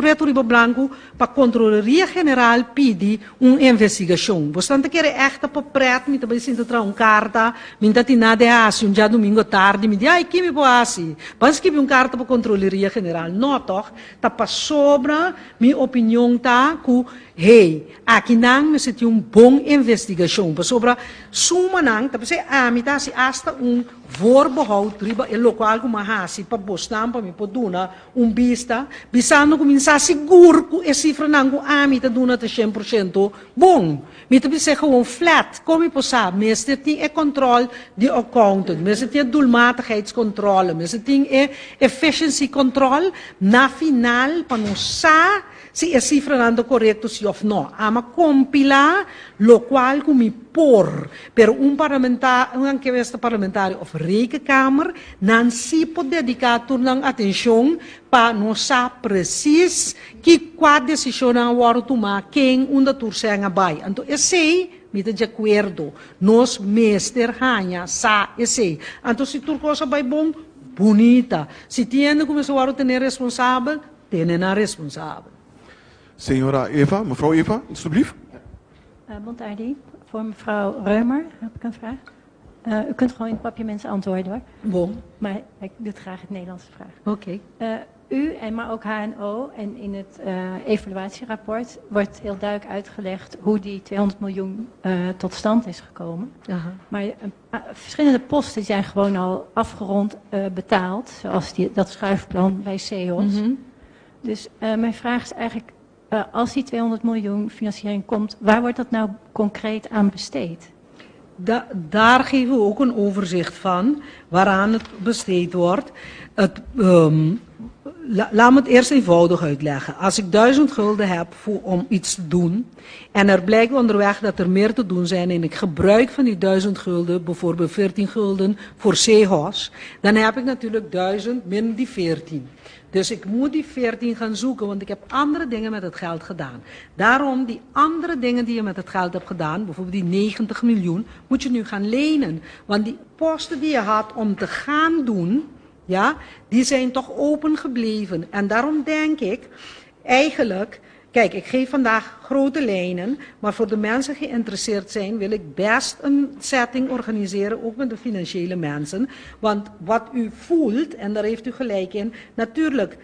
pretu riba blanku, pa Kontroleria General pidi un investigashon. Bosnan ta kere ègt ta pa prèt mi ta bai sinta traha un karta, mi no ta tin nada di hasi un djadumingu atardi, mi di ai ki mi por hasi? Ban skibi un karta pa Kontroleria General. No tòg, ta pasobra mi opinion ta ku hey, akinan mester tin un bon investigashon, pasobra sumanan ta p'esei ami ta hasi asta un Voorbehoud riba e lokual ku mi a hasi pa bosnan pa mi por duna un bista, bisando ku mi sa sigur ku e sifranan ku ami ta duna ta shen por shento bon. Mi ta bis'é gewoon flat, kon mi por sa? Mester tin e kòntròl di accountant, mester tin e doelmatigheidscontrole, mester tin e efficiency control na final pa nos sa Si e sifranan ta korekto si òf nò. Ama kompilá lokual ku mi por, pero un parlamenta, un enkuesta parlamentario òf rekenkamer, nan si por dediká tur nan atenshon pa nos sa presis ki kua desishonnan a wòrdu tumá, ken, unda tur sèn a bai. Anto esei mi ta di akuerdo, nos mester haña sa esei. Anto si tur kos a bai bon, bunita. Si tin hende ku mester wòrdu tené responsabel, Tene nan responsabel. Señora Eva, mevrouw Eva, alstublieft. Bon tardi. Voor mevrouw Römer heb ik een vraag. U kunt gewoon in het papiaments antwoorden hoor. Bon. Maar ik doe het graag het Nederlandse vraag. Oké. U en maar ook HNO en in het evaluatierapport wordt heel duidelijk uitgelegd hoe die 200 miljoen tot stand is gekomen. Aha. Maar een verschillende posten zijn gewoon al afgerond betaald, zoals die, dat schuifplan bij CEOS. Dus mijn vraag is eigenlijk, als die 200 miljoen financiering komt, waar wordt dat nou concreet aan besteed? Da daar geven we ook een overzicht van waaraan het besteed wordt. Het, um, la laat me het eerst eenvoudig uitleggen. Als ik 1000 gulden heb voor, om iets te doen en er blijkt onderweg dat er meer te doen zijn en ik gebruik van die 1000 gulden bijvoorbeeld 14 gulden voor Sehos, dan heb ik natuurlijk 1000 min die 14. Dus ik moet die 14 gaan zoeken, want ik heb andere dingen met het geld gedaan. Daarom, die andere dingen die je met het geld hebt gedaan, bijvoorbeeld die 90 miljoen, moet je nu gaan lenen. Want die posten die je had om te gaan doen, ja, die zijn toch open gebleven. En daarom denk ik, eigenlijk, kijk, ik geef vandaag grote lijnen, maar voor de mensen geïnteresseerd zijn, wil ik best een setting organiseren, ook met de financiële mensen. Want wat u voelt, en daar heeft u gelijk in, natuurlijk,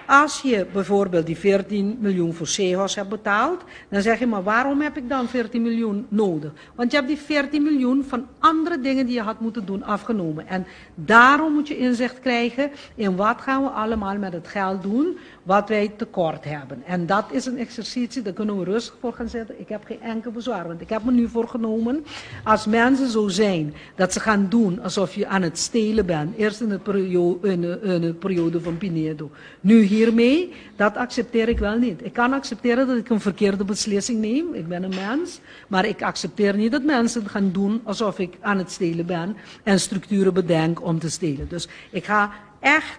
als je bijvoorbeeld die 14 miljoen voor Sehos hebt betaald, dan zeg je, maar waarom heb ik dan 14 miljoen nodig? Want je hebt die 14 miljoen van andere dingen die je had moeten doen afgenomen. En daarom moet je inzicht krijgen in wat gaan we allemaal met het geld doen wat wij tekort hebben. En dat is een exercitie, daar kunnen we rustig voor gaan zitten. Ik heb geen enkel bezwaar, want ik heb me nu voorgenomen, als mensen zo zijn dat ze gaan doen alsof je aan het stelen bent, eerst in de periode van Pinedo, nu hiermee, dat accepteer ik wel niet. Ik kan accepteren dat ik een verkeerde beslissing neem, ik ben een mens, maar ik accepteer niet dat mensen gaan doen alsof ik aan het stelen ben en structuren bedenk om te stelen. Dus ik ga echt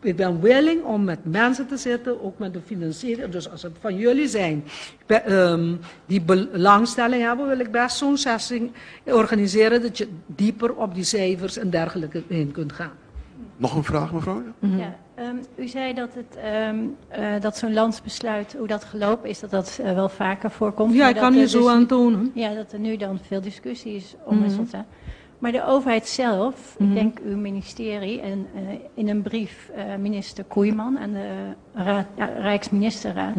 ik ben willing om met mensen te zitten, ook met de financiering. Dus als het van jullie zijn die belangstelling hebben, wil ik best zo'n sessie organiseren dat je dieper op die cijfers en dergelijke in kunt gaan. Nog een vraag, mevrouw? Ja, u zei dat, het, dat zo'n landsbesluit, hoe dat gelopen is, dat dat wel vaker voorkomt. Ja, Maar ik dat kan er je zo dus aantonen. Ja, dat er nu dan veel discussie is om resultaat. Maar de overheid zelf, ik denk uw ministerie en in een brief minister Koeiman aan de Raad, ja, Rijksministerraad,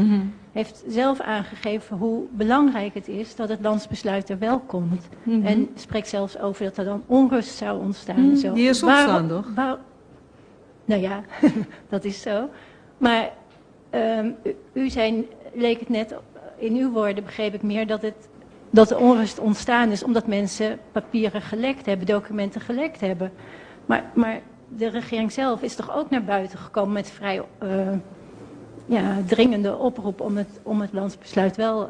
heeft zelf aangegeven hoe belangrijk het is dat het landsbesluit er wel komt. En spreekt zelfs over dat er dan onrust zou ontstaan en zo. Die is ontstaan, toch? Nou ja, dat is zo. Maar u zei, leek het net, in uw woorden begreep ik meer dat de onrust ontstaan is omdat mensen papieren gelekt hebben, documenten gelekt hebben. Maar de regering zelf is toch ook naar buiten gekomen met vrij ja, dringende oproep om het landsbesluit wel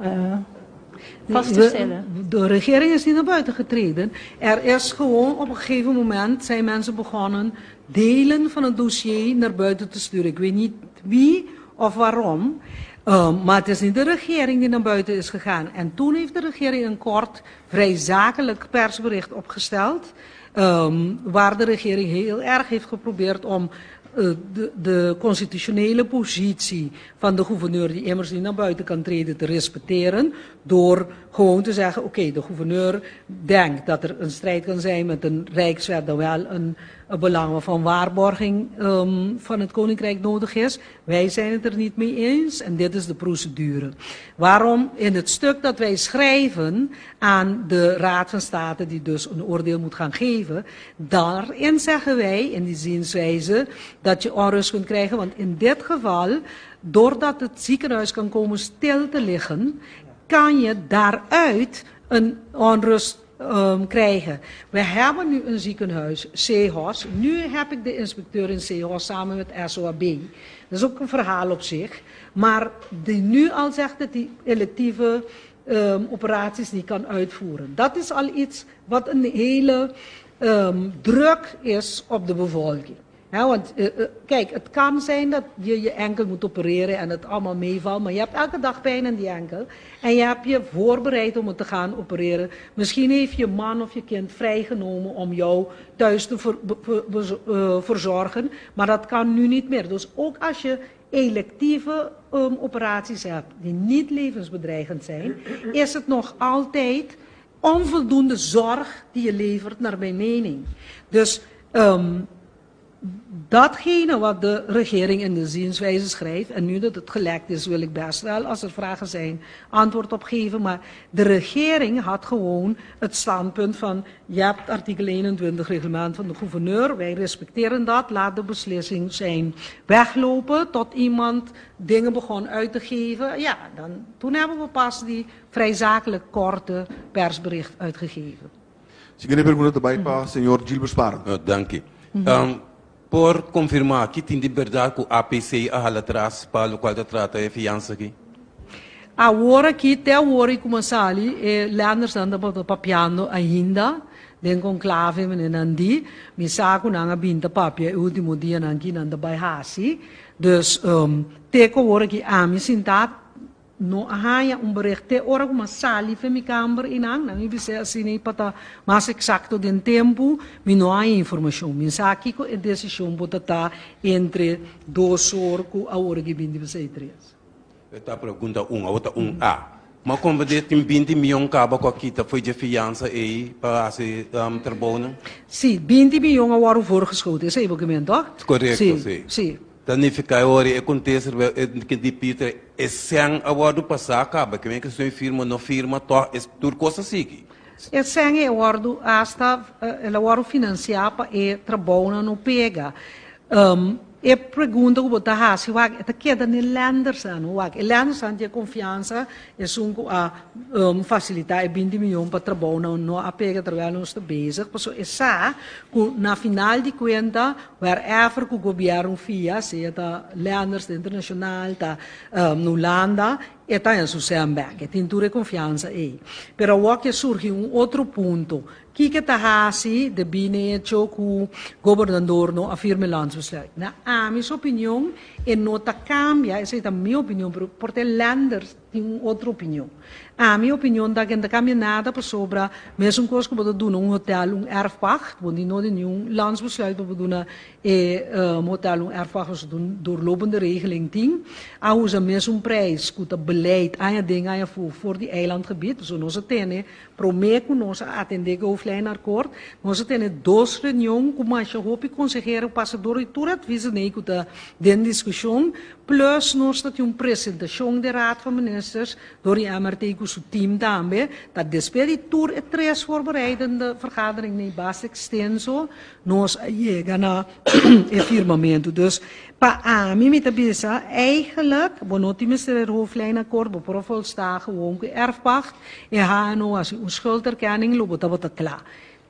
vast te stellen. De regering is niet naar buiten getreden. Er is gewoon op een gegeven moment zijn mensen begonnen delen van het dossier naar buiten te sturen. Ik weet niet wie of waarom. Maar het is niet de regering die naar buiten is gegaan. En toen heeft de regering een kort, vrij zakelijk persbericht opgesteld, waar de regering heel erg heeft geprobeerd om de constitutionele positie van de gouverneur, die immers niet naar buiten kan treden, te respecteren. Door gewoon te zeggen: oké, de gouverneur denkt dat er een strijd kan zijn met een rijkswet, dan wel een belang van waarborging van het koninkrijk nodig is. Wij zijn het er niet mee eens en dit is de procedure. Waarom in het stuk dat wij schrijven aan de Raad van State, die dus een oordeel moet gaan geven, daarin zeggen wij in die zienswijze dat je onrust kunt krijgen, want in dit geval, doordat het ziekenhuis kan komen stil te liggen, kan je daaruit een onrust krijgen. We hebben nu een ziekenhuis, CEHOS. Nu heb ik de inspecteur in CEHOS samen met SOAB. Dat is ook een verhaal op zich. Maar die nu al zegt dat die electieve operaties niet kan uitvoeren. Dat is al iets wat een hele druk is op de bevolking. Ja, want kijk, het kan zijn dat je je enkel moet opereren en het allemaal meevalt, maar je hebt elke dag pijn in die enkel en je hebt je voorbereid om het te gaan opereren. Misschien heeft je man of je kind vrijgenomen om jou thuis te verzorgen, maar dat kan nu niet meer. Dus ook als je electieve operaties hebt die niet levensbedreigend zijn, is het nog altijd onvoldoende zorg die je levert, naar mijn mening. Dus datgene wat de regering in de zienswijze schrijft, en nu dat het gelekt is, wil ik best wel, als er vragen zijn, antwoord op geven. Maar de regering had gewoon het standpunt van: je hebt artikel 21 reglement van de gouverneur, wij respecteren dat, laat de beslissing zijn weglopen tot iemand dingen begon uit te geven. Ja, dan, toen hebben we pas die vrij zakelijk korte persbericht uitgegeven. Siguiente pregunta tambe pa señor Gilbert Sparen. Oh, danki. Por konfirmá ku tin di berdat ku APC a hala atras pa loke ta trata e fiansa aki? Awor aki, te awor ku a sali, e Lenders ta papiando ainda, den konklave nan di, mi sa ku nan a bin ta papia e último dianan aki nan ta bai hasi. Dus te ku awor aki ami sintá no a haña un bericht te ora ku m'a sali for mi kamber einan, nan mi bisa asina pa ta mas eksakto den tempu, mi no tin informashon. Mi sa ku e desishon por ta entre 2 or ku awor aki 23. Ta pregunta 1, otro 1A. Ma komo tin 20 mion kaba ku a kita for di fiansa ei pa hasi trabou, no? Si, 20 mion a wòrdu voorgeschoten, esei bo toch? Korekto, Si, si. Si. Ta nifiká ora e kontesta ku di Peter e sèn a wòrdu pasá kaba ku ku e firma no firma to e tur kos a sigui. E sèn a wòrdu hasta el a wòrdu finansiá pa e trabou no pega. E pregunta ku bo ta hasi, wak, ta keda na Lenders ano, wak. E Lenders tin konfiansa esun ku a fasilitá e 20 mion pa trabou no a pega terwijl nos ta bezig. Paso e sa ku na final di kuenta wherever ku gobièrnu fia, sea ta Lenders internashonal, ta Hulanda, e ta den su sèn bèk. E tin tur e konfiansa ei. Pero awor ku surgi un otro punto. Kiko ta hasi de bine hecho ku gobernador no a firma landsbesluit? Na mi opinion, e no ta kambia, esei ta mi opinion, pero por e Lenders tin un otro opinion. Ami opinion ta ku no ta kambia nada pasobra mesun kos ku bo ta duna un hotel un erfpacht, bo no di niun landsbesluit pa bo duna e hotel un erfpacht pasobra ta un doorlopende regeling tin. A usa mesun prijs ku ta beleid aña den aña afó for di eilandgebied, pasobra nos a tene Promé ku nos a atendé ku e hoofdlijnakkoord, nos a tene dos reunion ku masha hopi konsehero pasa dor di tur adviezen ei ku ta den diskushon, plus nos ta tin un presentashon den Raad van Ministers dor di MRT ku su team tambe. Ta despues di tur e tres voorbereidende vergadering ei basta ekstenso nos a yega na e firmamentu. Dus Pa ami mi ta bisa, eigenlijk bo no tin mester e hoofdlijnakkoord, bo por a volsta gewoon ku e erfpacht, e HNO hasi un schulderkenning lo bo tabata kla.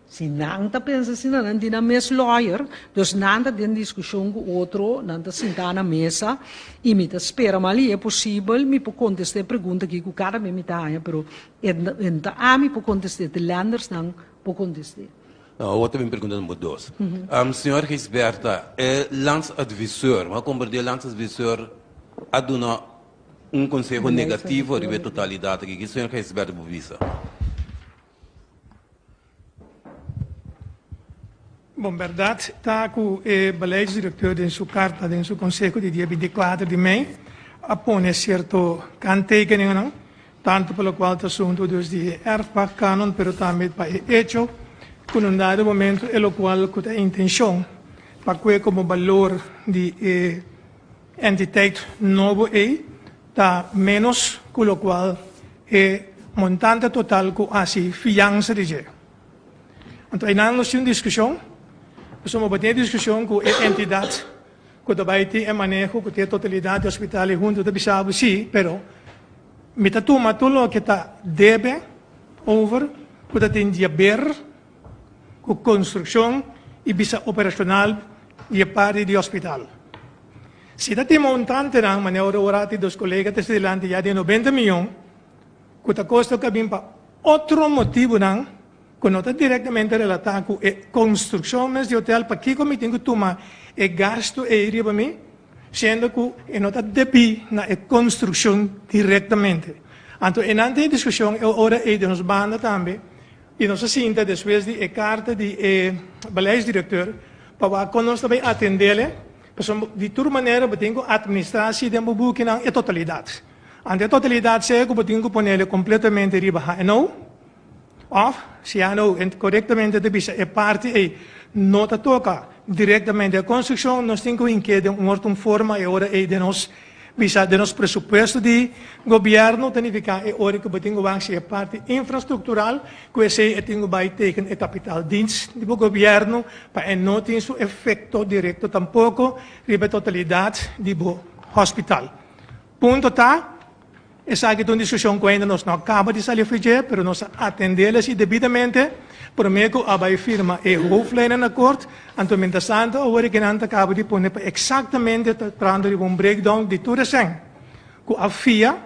Si nan ta pensa asina nan tin nan mes lawyer, dus nan ta den diskushon ku otro, nan ta sinta na mesa i mi ta spera mal i e posibel mi por kontesta e pregunta aki ku kada bes mi ta haña, pero e no ta ami por kontest'é, te lendersnan por kontest'é. Nou, awor ta bin pregunta number dos. Señor Gisberta, e landsadviseur, mi a komprendé e landsadviseur a duna un konseho negativo riba e totalidat aki. Ki señor Gisberta por bisa? Bon, bèrdat ta ku e beleidsdirekteur den su karta, den su konseho di dia 24 di mei, a pone sierto kanttekeningennan. Tanto pa locual ta asunto dus di e erfpachtcanon, pero tambe pa e hecho cu na un dado momento e locual cu ta e intencion pa cue como balor di e entiteit nobo ey ta menos cu locual e montante total cu haci fiansa di dje. Anto eynan nos tin un discusion, pasobra bo tin e discusion cu e entidad Ku ta bai tin e maneho ku tin e totalidat di hospital i huntu ta bisa bo si, pero mi ta tuma tur loke ta debe over ku ta tin diaber ku konstrukshon i bisa operashonal di e parti di hospital. Si ta tin montantenan, manera ora ora tin dos kolega ta esta dilanti ya di 90 miyon ku ta kosta ku a bin pa otro motibunan, ku no ta direktamente relatá ku e konstrukshon mes di hotel, pakiko mi tin ku tuma e gastu ei riba mi, siendo ku e no ta debí na e konstrukshon direktamente? Anto einan tin e diskushon e ora ei den nos banda tambe, i nos a sinta despues di e karta di e beleidsdirekteur pa wak kon nos ta bai atendele, pasobra di tur manera bo tin ku atministrá si den bo bukinan e totalidat. Anto e totalidat sea ku bo tin ku ponele kompletamente riba HNO, Of, si ya no korektamente ta bisa e parti ei no ta toka direktamente e konstrukshon, nos tin ku hink'é den un otro forma e ora ei den nos bisa den nos presupuesto di gobièrnu ta nifiká e ora ku bo tin ku wak si e parti infrastruktural ku esei e tin ku bai tegen e kapitaaldienst di bo gobièrnu pa e no tin su efekto direkto tampoko riba e totalidat di bo hospital. Punto ta. Esaki ta un diskushon ku ainda nos no a kaba di sali for dje, pero nos a atendé el debidamente promé ku a bai firma e hoofdlijnenakkoord. Anto mientrastanto awor e kinan ta kaba di pone pa eksaktamente ta trahando riba un breakdown di tur esèn ku a fia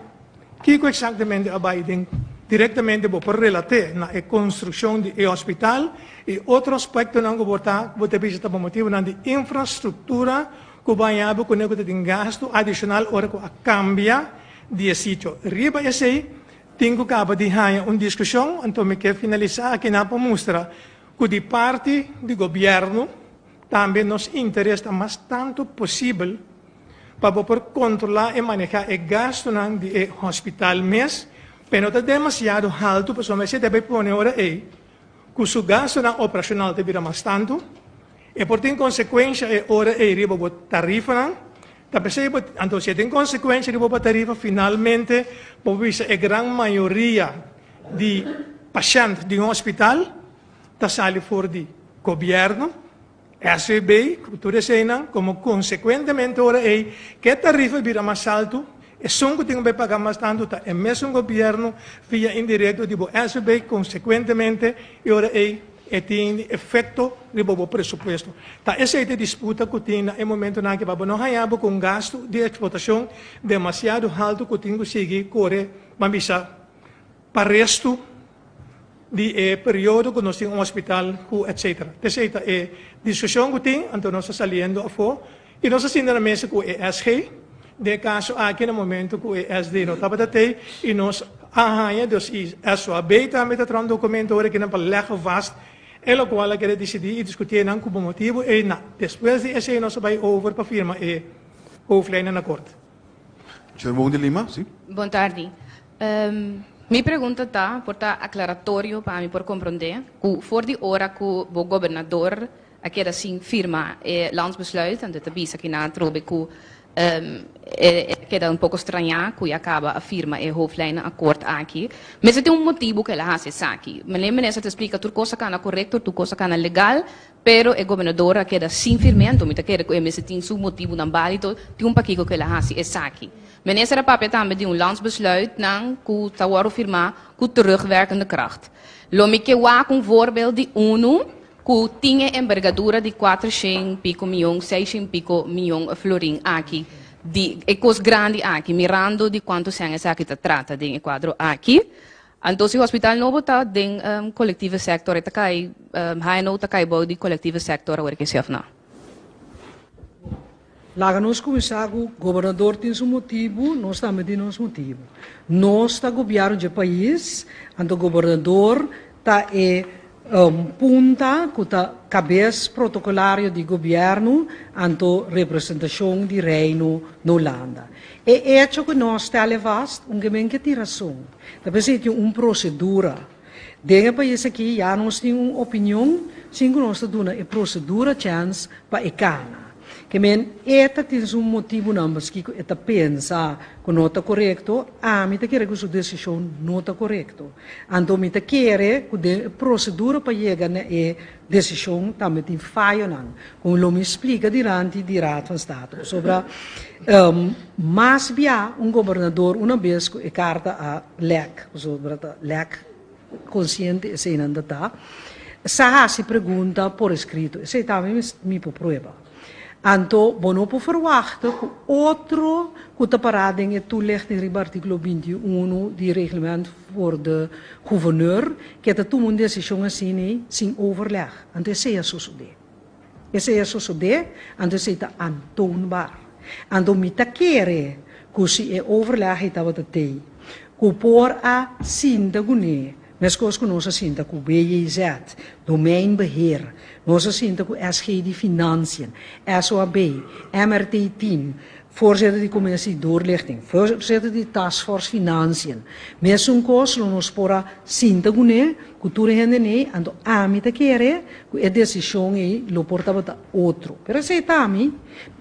kiko eksaktamente a bai den direktamente bo por relat'é na e konstrukshon di e hospital i otro aspektonan ku bo ta ku bo ta bisa ta pa motibunan di infrastruktura Ku baña bo kuné ku ta tin gastu adishonal ora ku a kambia di e sitio. Riba esei tin ku kaba di haña un diskushon, anto mi ke finalisá akinan pa mustra ku di parti di gobièrnu tambe nos interes ta mas tantu posibel pa bo por kontrolá i manehá e gastunan di e hospital mes, pero no ta demasiado haltu pasobra esei ta bai pone ora ei ku su gastunan operashonal ta bira mas tantu. E por tin konsekuensha e ora ei riba bo tarifanan. Ta p'esei bo, anto si e tin konsekuensha riba bo tarifa, finalmente bo por bisa e gran mayoria di pashènt di un hospital ta sali for di gobièrnu, SVB, ku tur eseinan, komo konsekuentemente ora ei ku e tarifa bira mas altu, esun ku tin ku bai paga mas tantu ta e mesun gobièrnu via indirekto di bo SVB, konsekuentemente e ora ei E tin efekto riba bo presupuesto. Ta esei ta e disputa ku tin na e momentonan aki pa bo no haña bo ku un gastu di eksplotashon demasiado haltu ku tin ku sigui kore, ban bisa, pa restu di e periodo ku nos tin un hospital ku etsetera. Ta esei ta e diskushon ku tin, anto nos ta saliendo afó i nos a sinta na mesa ku e SG. Den e kaso aki na momento ku e SD no tabata tei i nos a haña dus i SOAB tambe ta traha un dokumento ora kinan pa leggen vast e lokual a keda disidí i diskutié nan ku bo motibu ei na. Despues di esei nos a bai over pa firma e hoofdlijnenakkoord. Jermon de Lima, si. Bon tardi. Mi pregunta ta, por ta aclaratorio pa mi por comprende, cu for di ora cu bo gobernador a keda sin firma e landsbesluit, anto e ta bisa ki nan atrobe cu e a keda un poco strañá cu ya caba a firma e hoofdlijnenakkoord aki. Mester tin un motibu cu el a haci esaki. Meneer Minister ta splica tur cos a cana corecto, tur cos a cana legal, pero e gobernador a keda sin firm'é, anto mi ta kere cu e mester tin su motibunan balido, tin un pakico cu el a haci esaki. Minister a papia tambe di un landsbesluit nan cu ta wordo firma cu terugwerkende kracht. Lo mi ke wak un voorbeeld di unu cu tin e embergadura di cuatershen pico miyon, seishen pico miyon florin aki, di e cos grandi aki, mirando di cuanto cen esaki ta trata den e cuadro aki. Anto si hospital nobo ta den collectieve sector e ta cay, HNO ta cay bou di collectieve sector awor ke si of no? Laga nos kuminsá ku gobernador tin su motibu, nos tambe tin nos motibu. Nos ta gobièrnu dje pais, anto gobernador ta e punta ku ta kabes protokolario di gobièrnu, anto representashon di Reino na Hulanda. E echo ku nos stèl e vast, un gemen ke tin rason. Ta p'esei tin un prosedura. Den e pais aki ya nos tin un opinion sin ku nos ta duna e prosedura chèns pa e kana. Ke men e ta tin su motibunan paskiko e ta pensa ku no ta korekto, ami ta kere ku su desishon no ta korekto. Anto mi ta kere ku den e prosedura pa yega na e desishon tambe tin fayonan ku lo mi splika dilanti di Raad van State. Pasobra mas bia un gobernador una bes ku e karta a lèk, pasobra ta lèk konsiente eseinan ta ta, sa hasi pregunta por eskrito. Esei tambe mi por prueba. Anto bo no por ferwachta ku otro ku ta pará den e toelichting riba artíkulo 21 di Reglement voor de Gouverneur ke ta tuma un desishon asina sin overleg. Anto esei a sosodé. Esei a sosodé, anto esei ta aantoonbaar. Anto mi ta kere ku si e overleg ei tabata tei, ku por a sinta kuné, meskos ku nos a sinta ku WJZ, Domeinbeheer, nos a sinta ku SG di Financiën, SOAB, MRT Team, Voorzitter di Commissie Doorlichting, voorzitter di Taskforce Financiën. Mesun kos lo nos por a sinta kuné, ku tur e hende nei, anto ami ta kere ku e desishon ei lo por tabata otro. Pero esei ta ami,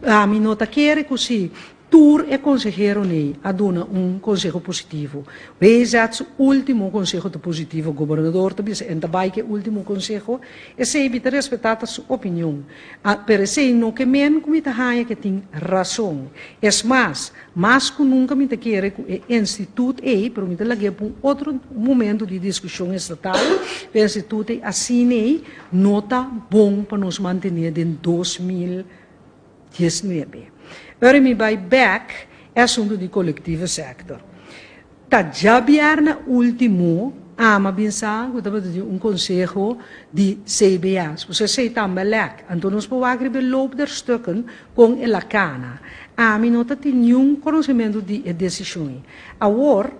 ami no ta kere ku si tur e konsehero nei a duna un konseho positivo. WZ su ultimo konseho ta positivo, gobernador ta bisa en ta bai ku e ultimo konseho, esei mi ta respetá ta su opinion. A Pero esei no ke men ku mi ta haña ke tin rason. Es mas, mas ku nunka mi ta kere ku e institut ei, pero mi ta lag'é pa un otro momento di diskushon estatal, e institut ei asina ei no ta bon pa nos mantené den 2019. Ora mi bai bèk e asuntu di kolektive sektor. Ta djabièrnè último ama bin sa ku tabata tin un konseho di CBS. Pasobra esei tambe a lèk. Anto nos por wak riba e loop der stukken kon el a kana. Ami no ta tin niun konosementu di e desishon ei. Awor,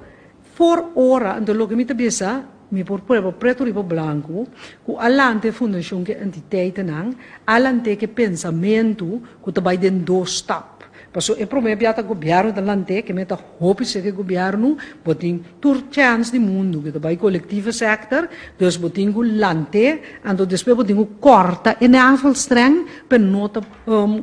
for ora, anto loke mi ta bisa, mi por prueba pretu riba blanku, ku a lanta e fundashon ku e entiteitenan, a lant'é ku e pensamentu ku ta bai den dos stap. Pasobra e promé bia ta gobièrnu ta lant'é, ke meta hopi serka e gobièrnu, bo tin tur chèns di mundu ku ta bai kolektive sèktor, dus bo tin ku lant'é, anto despues bo tin ku kòrta e navelstreng pa e no ta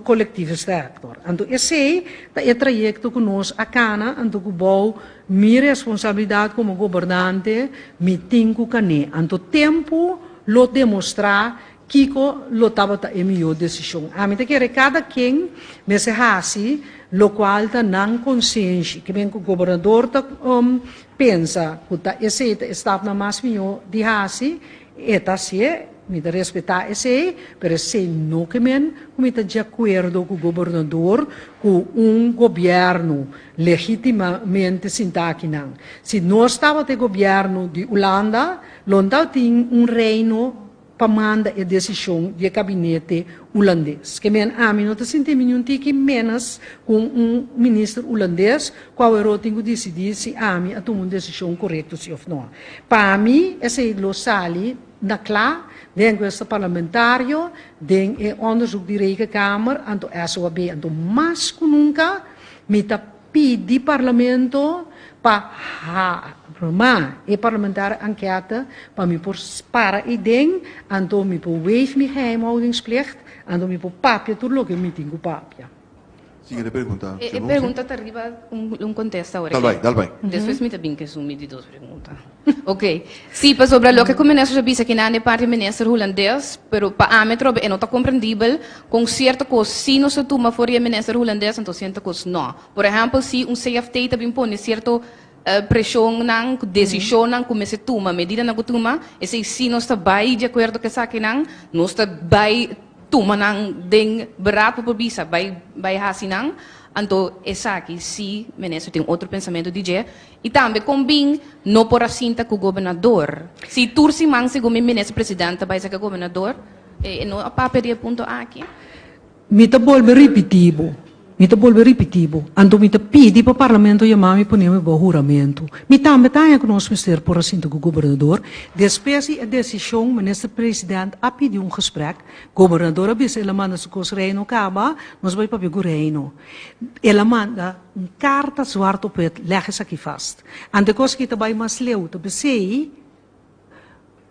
kolektive sèktor. Anto esei ta e trayekto ku nos a kana, anto ku bou mi responsabilidat komo gobernante mi tin ku kan'é. Anto tempu lo demostrá Kiko lo tabata e mihó desishon? Ami ta kere kada ken mester hasi lokual ta nan konsenshi. Ke men ku gobernador ta pensa ku ta esei ta e stapnan mas mihó di hasi, e ta hasié, mi ta respetá esei, pero esei no ke men ku mi ta di akuerdo ku gobernador ku un gobièrnu legítimamente sintá akinan. Si nos tabata e gobièrnu di Ulanda, lo no tabatin un reino. pa manda e desishon di e kabinete hulandes. Ke men ami no ta sinti mi niun tiki ménos ku un minister hulandes ku aweró tin ku disidí si ami a tuma un desishon korekto si òf no. Pa mi esei lo sali na kla den enkuesta parlamentario, den e onderzoek di Rekenkamer, anto SOAB. Anto mas ku nunka mi ta pidi Parlamento pa harma e parlamentario ankete pa mi por para eiden, anto mi por waive mi geheimhoudingsplicht, anto mi por papia tur loke mi tin ku papia. Siguiente pregunta, E Shemon. pregunta ta riba un contesta ahora. Dal bai, dal bai. Despues mi ta bin cu esun mi di dos pregunta. Ok. Si, pasobra loke cu minister a bisa kinan di parti minister Hulandes, pero pa ami atrobe e no ta comprendibel con cierto cos si nos ta tuma for di e minister Hulandes anto cierto cos no. Por ehempel si un CFT ta bin pone cierto presionnan, decisionnan cu mester tuma, medidanan cu tuma, esey si nos ta bay di acuerdo cu esakinan, nos ta bay tuma nan den beraad pa por bisa bay bay haci nan, anto esaki si minister tin otro pensamento di dje. Y tambe con bin no por a sinta cu gobernador. Si tur siman segun mi minister president ta bay saca gobernador, e no a papia di e punto aki. Mi ta bolbe ripiti bo, mi ta bolbe ripiti bo, anto mi ta pidi pa Parlamento yama mi pone mi bo huramento. Mi tambe ta haña cu nos mester por a sinta cu gobernador. Despues di e decision minister president a pidi un gesprek, gobernador a bisa el a manda su cos Reino caba, nos bay papia cu Reino. El a manda un carta zwart op wit, leg esaki vast. Ante cos aki ta bay mas leu, ta pesey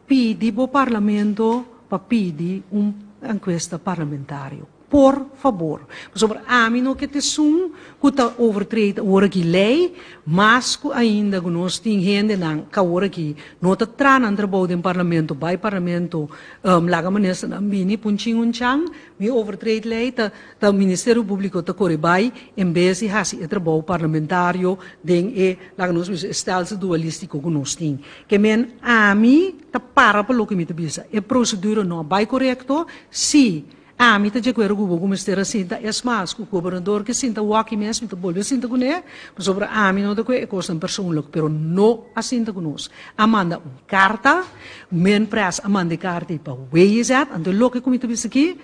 pidi bo Parlamento pa pidi un encuesta parlamentario. Por fabor. Pasobra ami no ke ta esun cu ta overtrede awor aki ley, mas cu ainda cu nos tin hendenan cu awor aki no ta traha nan trabou den Parlamento, bay Parlamento laga ministernan bini pun chin un chan, mi overtrede ley ta Ta Ministerio Publico ta core bay en bes di haci e trabou parlamentario den e, laga nos bisa, e stelsel dualistico cu nos tin. Ke men ami ta para pa loke mi ta bisa. E procedura no a bay corecto, si ami ta di acuerdo cu bo cu mester a sinta, es mas, cu gobernador ke sinta waki mes mi ta bolbe sinta cune, pasobra ami no ta cu e cosnan persoonlijk, pero no a sinta cu nos. A manda un carta, Minpres a manda e carta ey pa WZ, anto loke cu mi ta bisa aki,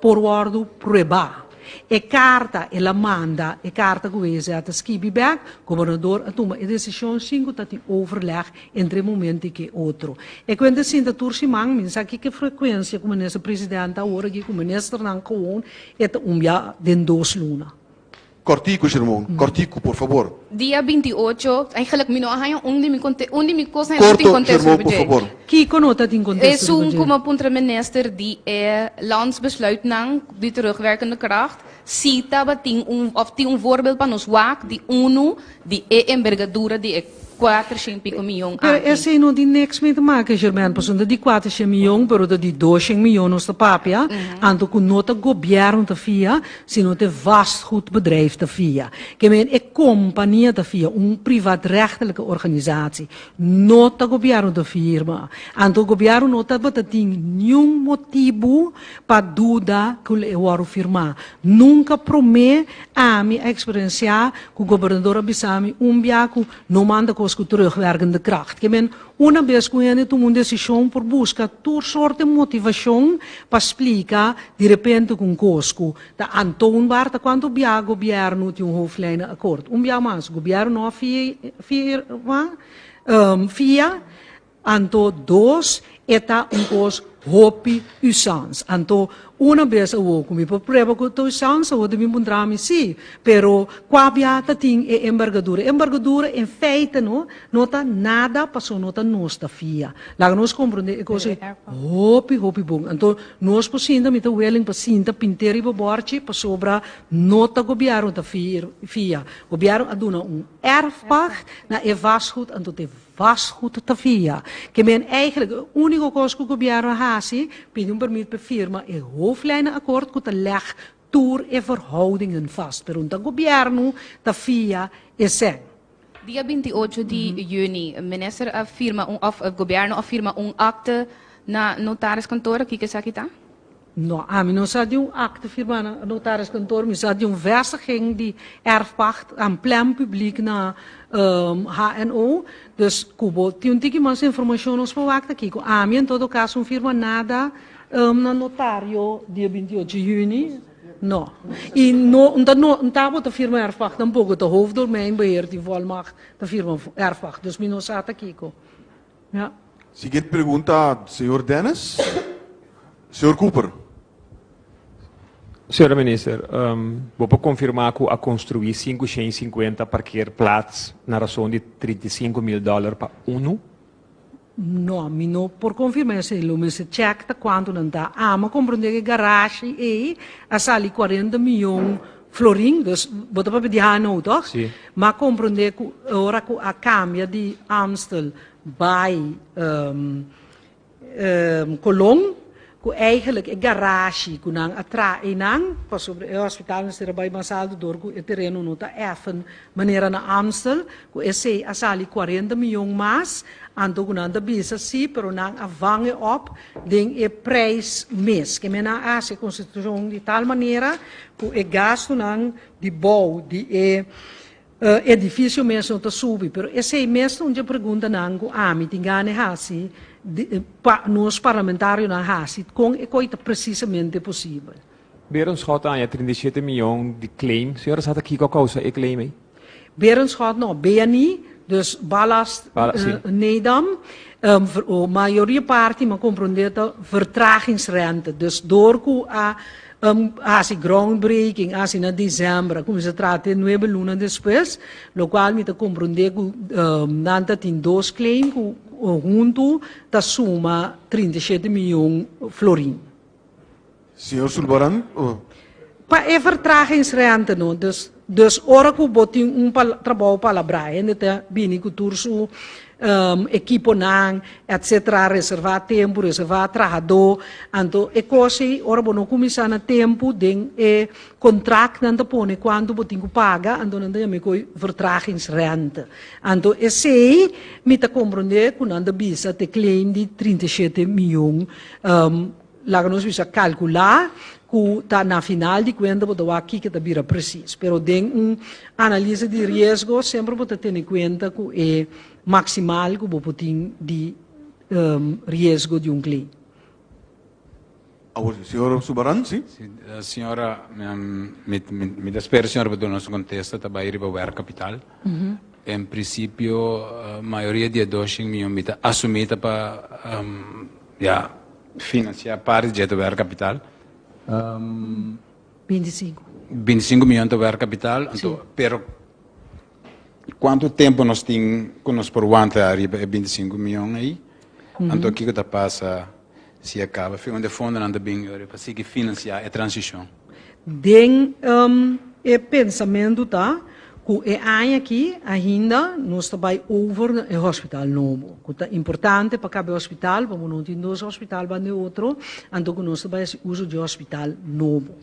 por wòrdu pruebá. E karta el a manda, e karta ku WZ a skibi bèk, gobernador a tuma e desishon sin ku ta tin overleg entre e momento i ku e otro. E kuenta sinta tur siman, mi no sa kiko frekuensia ku minister presidente awor aki ku ministernan gewoon e ta un bia den dos luna. Kòrtiku, Shermon, kòrtiku, por fabor. Dia 28, eigenlijk mi no a haña un di mi conte, un di mi cosnan no tin Korto, contesta Shermon, riba por dje. fabor. Kiko no ta tin contesta riba Esun dje? ku mi a puntra minister di e landsbesluitnan di terugwerkende kracht, si tabatin un of tin un voorbeeld pa nos wak di unu di e embergadura di e kuatershen piko miyon Pero aki. esei no tin niks mee te maken, Germaine, pasobra ta di kuatershen miyon, pero ta di doshen miyon nos ta papia, anto ku no ta gobièrnu ta fia, sino ta e vastgoedbedrijf ta fia. Ke men e kompania ta fia, un privaatrechtelijke organisatie, no ta gobièrnu ta firma. Anto gobièrnu no tabata tin niun motibu pa duda ku e wòrdu firmá. Nunka promé ami a eksperensiá ku gobernador a bisa mi un bia ku no manda kos ku terugwerkende kracht. Ke men una bes ku hende tuma un desishon por buska tur sorte motivashon pa splika di repente ku un kos ku ta aantoonbaar ta kuantu bia gobièrnu tin un hoofdlijnenakkoord. Un bia mas gobièrnu no a firma, fia. Anto dos, e ta un kos hopi usans. Anto una bes awor ku mi por prueba ku ta usans, awor ta bin puntra mi si. Pero kua bia ta tin e embargadura? E embargadura en feite no, no ta nada pasobra no ta nos ta fia. Laga nos komprondé e kos ei hopi hopi bon. Anto nos por sinta, mi ta willing pa sinta pint'é riba bòrchi pasobra no ta gobièrnu ta fia. Gobièrnu a duna un erfpacht na e vastgoed anto ta e Vastgoed ta fia. Ke men eigenlijk e úniko kos ku gobièrnu a hasi, pidi un permit pa firma e hoofdlijnenakkoord ku ta lèg tur e verhoudingen vast. Pero ta gobièrnu ta fia esei. Dia 28 di yüni, minister a firma un òf gobièrnu a firma un akte na notariskantoor. Kiko esaki ta? No, ami no sa di un akte firmá na notariskantoor, mi sa di un vestiging di erfpacht aan plen publiek na HNO. Dus ku bo tin un tiki mas informashon nos por wak ta kiko. Ami en todo kaso un firma nada na notario dia 28 juni, no. I no, un ta no, un tabata firma erfpacht tampoko, ta hoofddomeinbeheer di volmacht ta firma erfpacht, dus mi no sa ta kiko. Ja. Siguiente pregunta, señor Dennis. Señor Cooper. Señora Minister, um, bo por konfirmá ku a konstruí 550 parkeerplaats na rason di 35 mil dòler pa unu? No, mi no por konfirmá esei. Lo mester check ta kuantu nan ta. Ami a komprondé ku e garashi ei a sali 40 mion florin, dus bo ta papia di HNO, toch? Sí. Mi a komprondé ku ora ku a kambia di Amstel bai um, Colon, ku eigenlijk e garashi ku nan a traha einan, pasobra e hospital mester a bai mas alto dor ku e tereno no ta effen manera na Amstel, ku esei a sali 40 miyon mas, anto ku nan ta bisa si, pero nan a vang e op den e prijs mes. Ke men nan a hasi e konstitushon di tal manera ku e gastunan di bou di e Edifisio mes no ta subi, pero esei mes ta un dje preguntanan ku ami tin gana e hasi pa nos parlamentarionan hasi, kon e koi ta presisamente posibel. Berenschot a haña 37 mion di claim. Señora sa ta kiko a kousa e claim ei? Berenschot no, BNI, dus Ballast Nedam, mayoria parti mi a komprondé ta vertragingsrente. Dus dor ku a hasi groundbreaking hasi na december, a kuminsá traha te nuebe luna despues, lokual mi ta komprondé ku nan ta tin dos claim ku huntu ta suma 37 mion florin. Señor Sulvaran. Pa e vertragingsrente no, dus dus ora ku bo tin un trabou palabrá, hende ta bini ku tur su ekiponan etcetera, reservá tempu, reservá trahadó, anto e kos ei ora bo no kuminsá na tempu den e kontrakt nan ta pone kuantu bo tin ku paga, anto nan ta yama e koi vertragingsrente. Anto esei mi ta komprondé ku nan ta bisa ta e claim di 37 mion. Laga nos bisa kalkulá ku ta na final di kuenta bo ta wak kiko ta bira presis. Pero den un analise di riesgo semper bo ta tene kuenta ku e maksimal ku bo por tin di riesgo di un claim. Awor señor Subaran, si. Si, señora, mi ta spera señora por duna nos un kontesta ta bai riba werkkapital. En prinsipio mayoria di e doshin mion mi ta asumí ta pa ya finansiá parti dje ta werkkapital. 25. 25 mion ta werkkapital, anto pero kuantu tempu nos tin ku nos por wanta ariba e 25 mion ei? Anto kiko ta pasa si a kaba? Fi unda e fondonan ta bin pa sigui finansiá e transishon? Den e pensamentu ta ku e aña aki ainda nos ta bai over na e hospital nobo, ku ta importante pa kaba e hospital, pasobra no tin dos hospital banda e otro, anto ku nos ta bai hasi uso di e hospital nobo.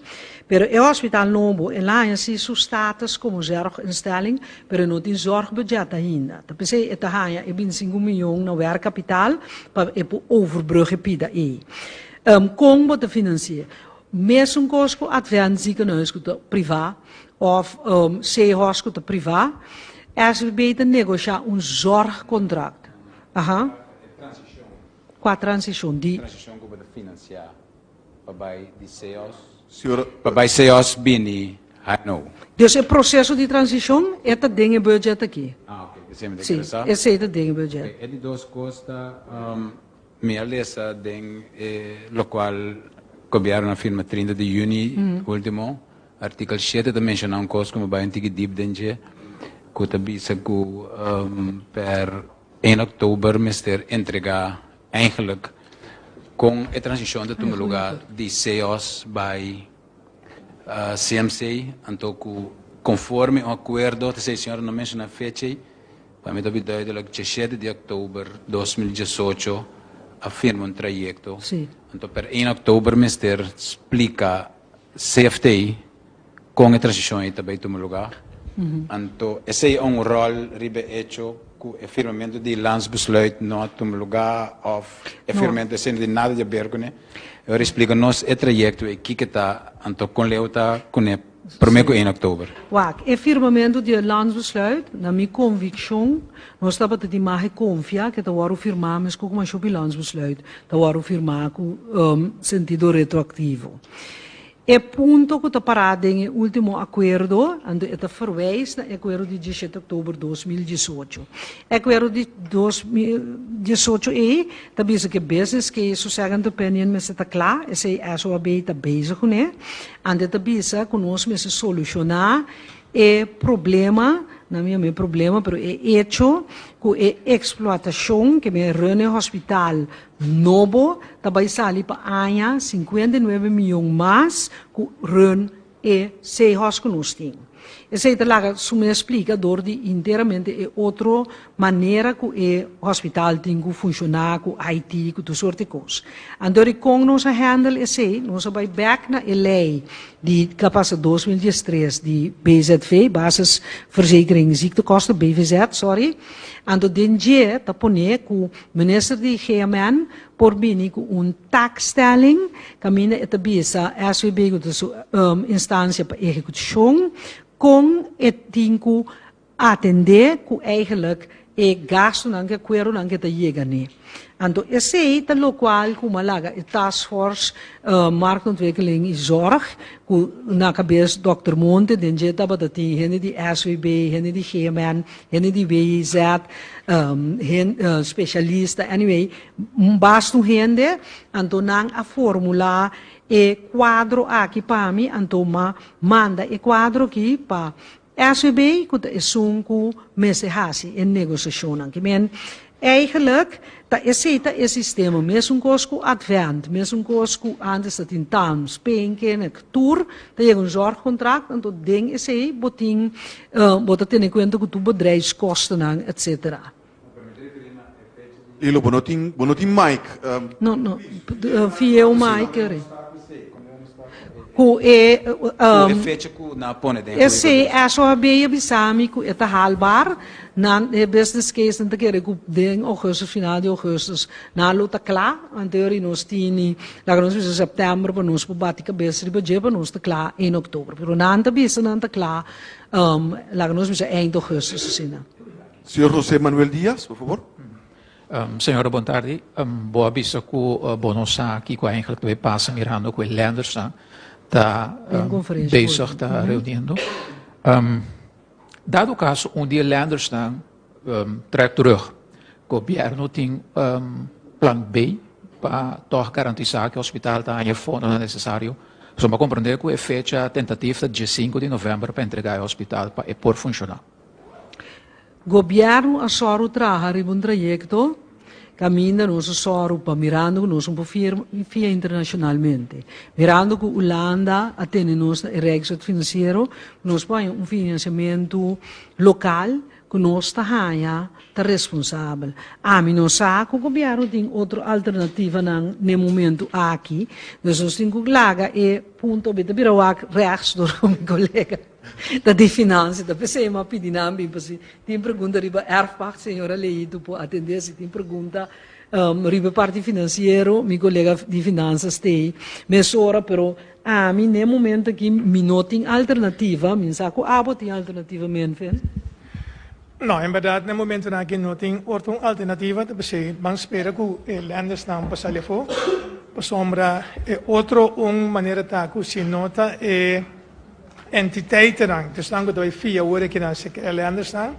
Pero e hospital nobo el a haña si su status komo zorginstelling, pero e no tin zorgbudget ainda. Ta p'esei e ta haña e 25 mion na werkkapital pa e por overbrug e pida ei. Kon bo ta finansi'é? Mesun kos ku Advent Ziekenhuis ku ta privá òf Seahorse ku ta privá, SVB ta negoshá un zorgkontrakt. Aha. Kua transishon? Di. Transishon ku bo ta finansiá pa bai di Seahorse. Señora. Pa bai Seahorse bini HNO. Dus e proseso di transishon e ta den e budget aki. Ah oke, esei mi ta interesá. Sí, esei ta den e budget. Oke, e di dos kos ta. Mi a lesa den e locual gobierno a firma 30 di juni ultimo, artikel 7 ta menciona un cos cu mi bay un tiki diep den dje, cu ta bisa cu per 1 oktober mester entrega eigenlijk con e transicion ta tuma lugar di CEOS bay CMC, anto cu conforme un acuerdo, ta esey señora no menciona fecha ey, Pa mi ta bi duidelijk, 17 di oktober 2018 a firma un trayecto. Sí. Anto per 1 oktober mester splica CFT con e transicion ei ta bay tuma lugar. Anto esey a un rol riba e hecho. ku e firmamentu di landsbesluit no a tuma lugá òf e firmamentu esei no tin nada di aber kuné. E ora splika nos e trayekto ei kiko ta anto kon leu ta kuné promé ku 1 òktober. Wak, e firmamentu di e landsbesluit, na mi konvikshon, nos tabata tin mahe konfia ku e ta wòrdu firmá meskos ku mashopi landsbesluit ta wòrdu firmá ku sentido retroaktivo. E punto ku ta pará den e último akuerdo, anto e ta ferwijs na e akuerdo di diesshete òktober 2018. E akuerdo di 2018 ei ta bisa ku e business case su second opinion mester ta kla, esei SOAB ta bezig kuné. Anto e ta bisa ku nos mester solushoná e problema, nan mi yama e problema, pero e echo ku e eksploatashon ke men run e hospital nobo ta bai sali pa aña 59 miyon mas ku run e Seahorse ku nos tin. Esei ta laga su mes splika dor di enteramente e otro manera ku e hospital tin ku funshoná, ku IT, ku tur sorti kos. Anto di kon nos a handle esei, nos a bai bèk na e lei di ku a pasa 2013 di BZV, Basisverzekering Ziektekosten, BVZ, sorry. Anto den dje ta pone ku minister di GMN por bini ku un taakstelling kaminda e ta bisa SVB ku ta su instansia pa ehekushon kon e tin ku atendé ku eigenlijk e gastunan ku e akuerdonan ku e ta yega n'e. Anto esei ta lokual ku mi a laga e taskforce Marktontwikkeling i Zorg ku na kabes Dòkter Monte den dje tabata tin hende di SVB, hende di GMN, hende di WIZ, hen spesialista, anyway, un bastu hende, anto nan a formulá e kuadro aki pa mi, anto m'a manda e kuadro aki pa SVB ku ta esun ku mester hasi e negosiashonnan. Ki men, eigenlijk ta esei ta e sistema, mesun kos ku Advent, mesun kos ku antes ta tin Tams, Penken, tur ta yega un zorgcontract, anto den esei bo tin, bo ta tene kuenta ku tur bedrijfskostennan, etcetera. Lilo, bo no tin, bo no tin mic. No, no, via un mic eri. Ku e, Ku e fecha ku nan a pone den e si, SOAB a bisa mi ku e ta haalbaar. Nan, e business case nan ta kere ku den augustus, final di augustus, nan lo ta kla. Anto eri nos tini, laga nos bisa september pa nos por bati kabes riba dje pa nos ta kla in oktober. Pero nan ta bisa nan ta kla, laga nos bisa eind augustus asina. Señor José Manuel Diaz, por favor. Señora, bon tardi. Bo a bisa ku bo no sa kiko eigenlijk ta bay pasa mirando ku e lendersnan ta bezig ta reuniendo. Dado kaso un di e lendersnan trek terug, gobierno tin plan B pa tòg garantisá ku e hospital ta haña e fondonan nesesario? Pasobra mi a komprendé ku e fecha tentativ ta diesinku di novèmber pa entregá e hospital pa e por funshoná. Gobièrnu a sòru traha riba un trayekto kaminda nos a sòru pa mirando ku nos no por fia internashonalmente. Mirando ku Ulanda a tene nos na e Rijkswet Finansiero, nos por haña un finansiamentu lokal ku nos ta haña ta responsabel. Ami no sa ku gobièrnu tin otro alternativanan n'e momentu aki, dus nos tin ku laga e punto mi ta bira wak rechts dor ku mi kolega. Ta di finansia, ta p'esei mi a pidi nan bin pa si tin pregunta riba erfpacht, señora Leito por atendé, si tin pregunta riba e parti finansiero, mi kolega di finansas t'ei mesora, pero ami n'e momento aki mi no tin alternativa, mi sa ku abo tin alternativa Menvin. No, en bèrdat n'e momentonan aki no tin otro un alternativa, ta p'esei ban spera ku e lendersnan pa sali afó, pasobra e otro un manera ta ku si no ta e Entiteitenan, esnan ku ta bai fia ora ki nan seka e lendersnan,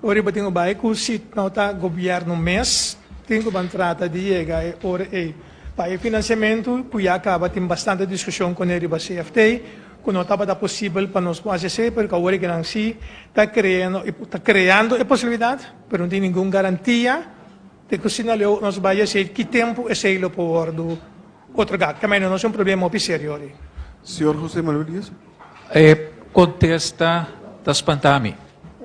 ora bo tin ku bai ku si no ta gobièrnu mes tin ku ban trata di yega e ora ei. Pa e finansiamentu ku ya kaba tin bastante diskushon kuné riba CFT ku no tabata posibel pa nos por hasi esei pero ku awor ki nan si ta kreando ta kreando e posibilidat pero no tin ningun garantia di ku si na leu nos bai esei ki tempu esei lo por wòrdu Otorgá. Caminda no es un problema hopi serio ori. Señor José Manuel Díaz. E contesta ta spanta mi.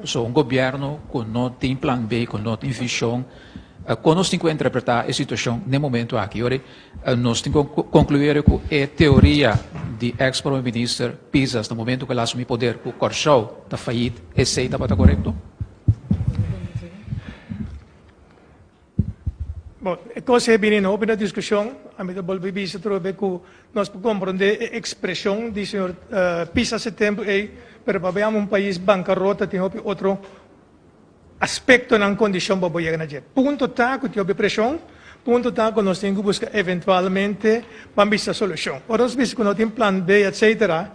So un gobierno cu no tin plan B, cu no tin vision, con nos tin cu interpreta e situacion n'e momento aki? Ori nos tin cu conclui cu e teoria di ex prome minister Pisas na momento cu el a asumi poder cu Corsou ta fayit, esey tabata corecto? Bon, e kos ei bini no hopi na diskushon. Ami ta bolbe bisa atrobe ku nos por komprondé e ekspreshon di señor Pisas e tempu ei, pero pabia un pais bankarota tin hopi otro aspektonan, kondishon pa bo yega na dje. Punto ta ku tin hopi preshon, punto ta ku nos tin ku buska eventualmente pa bisa solushon. Ora nos bisa ku no tin plan B etcetera,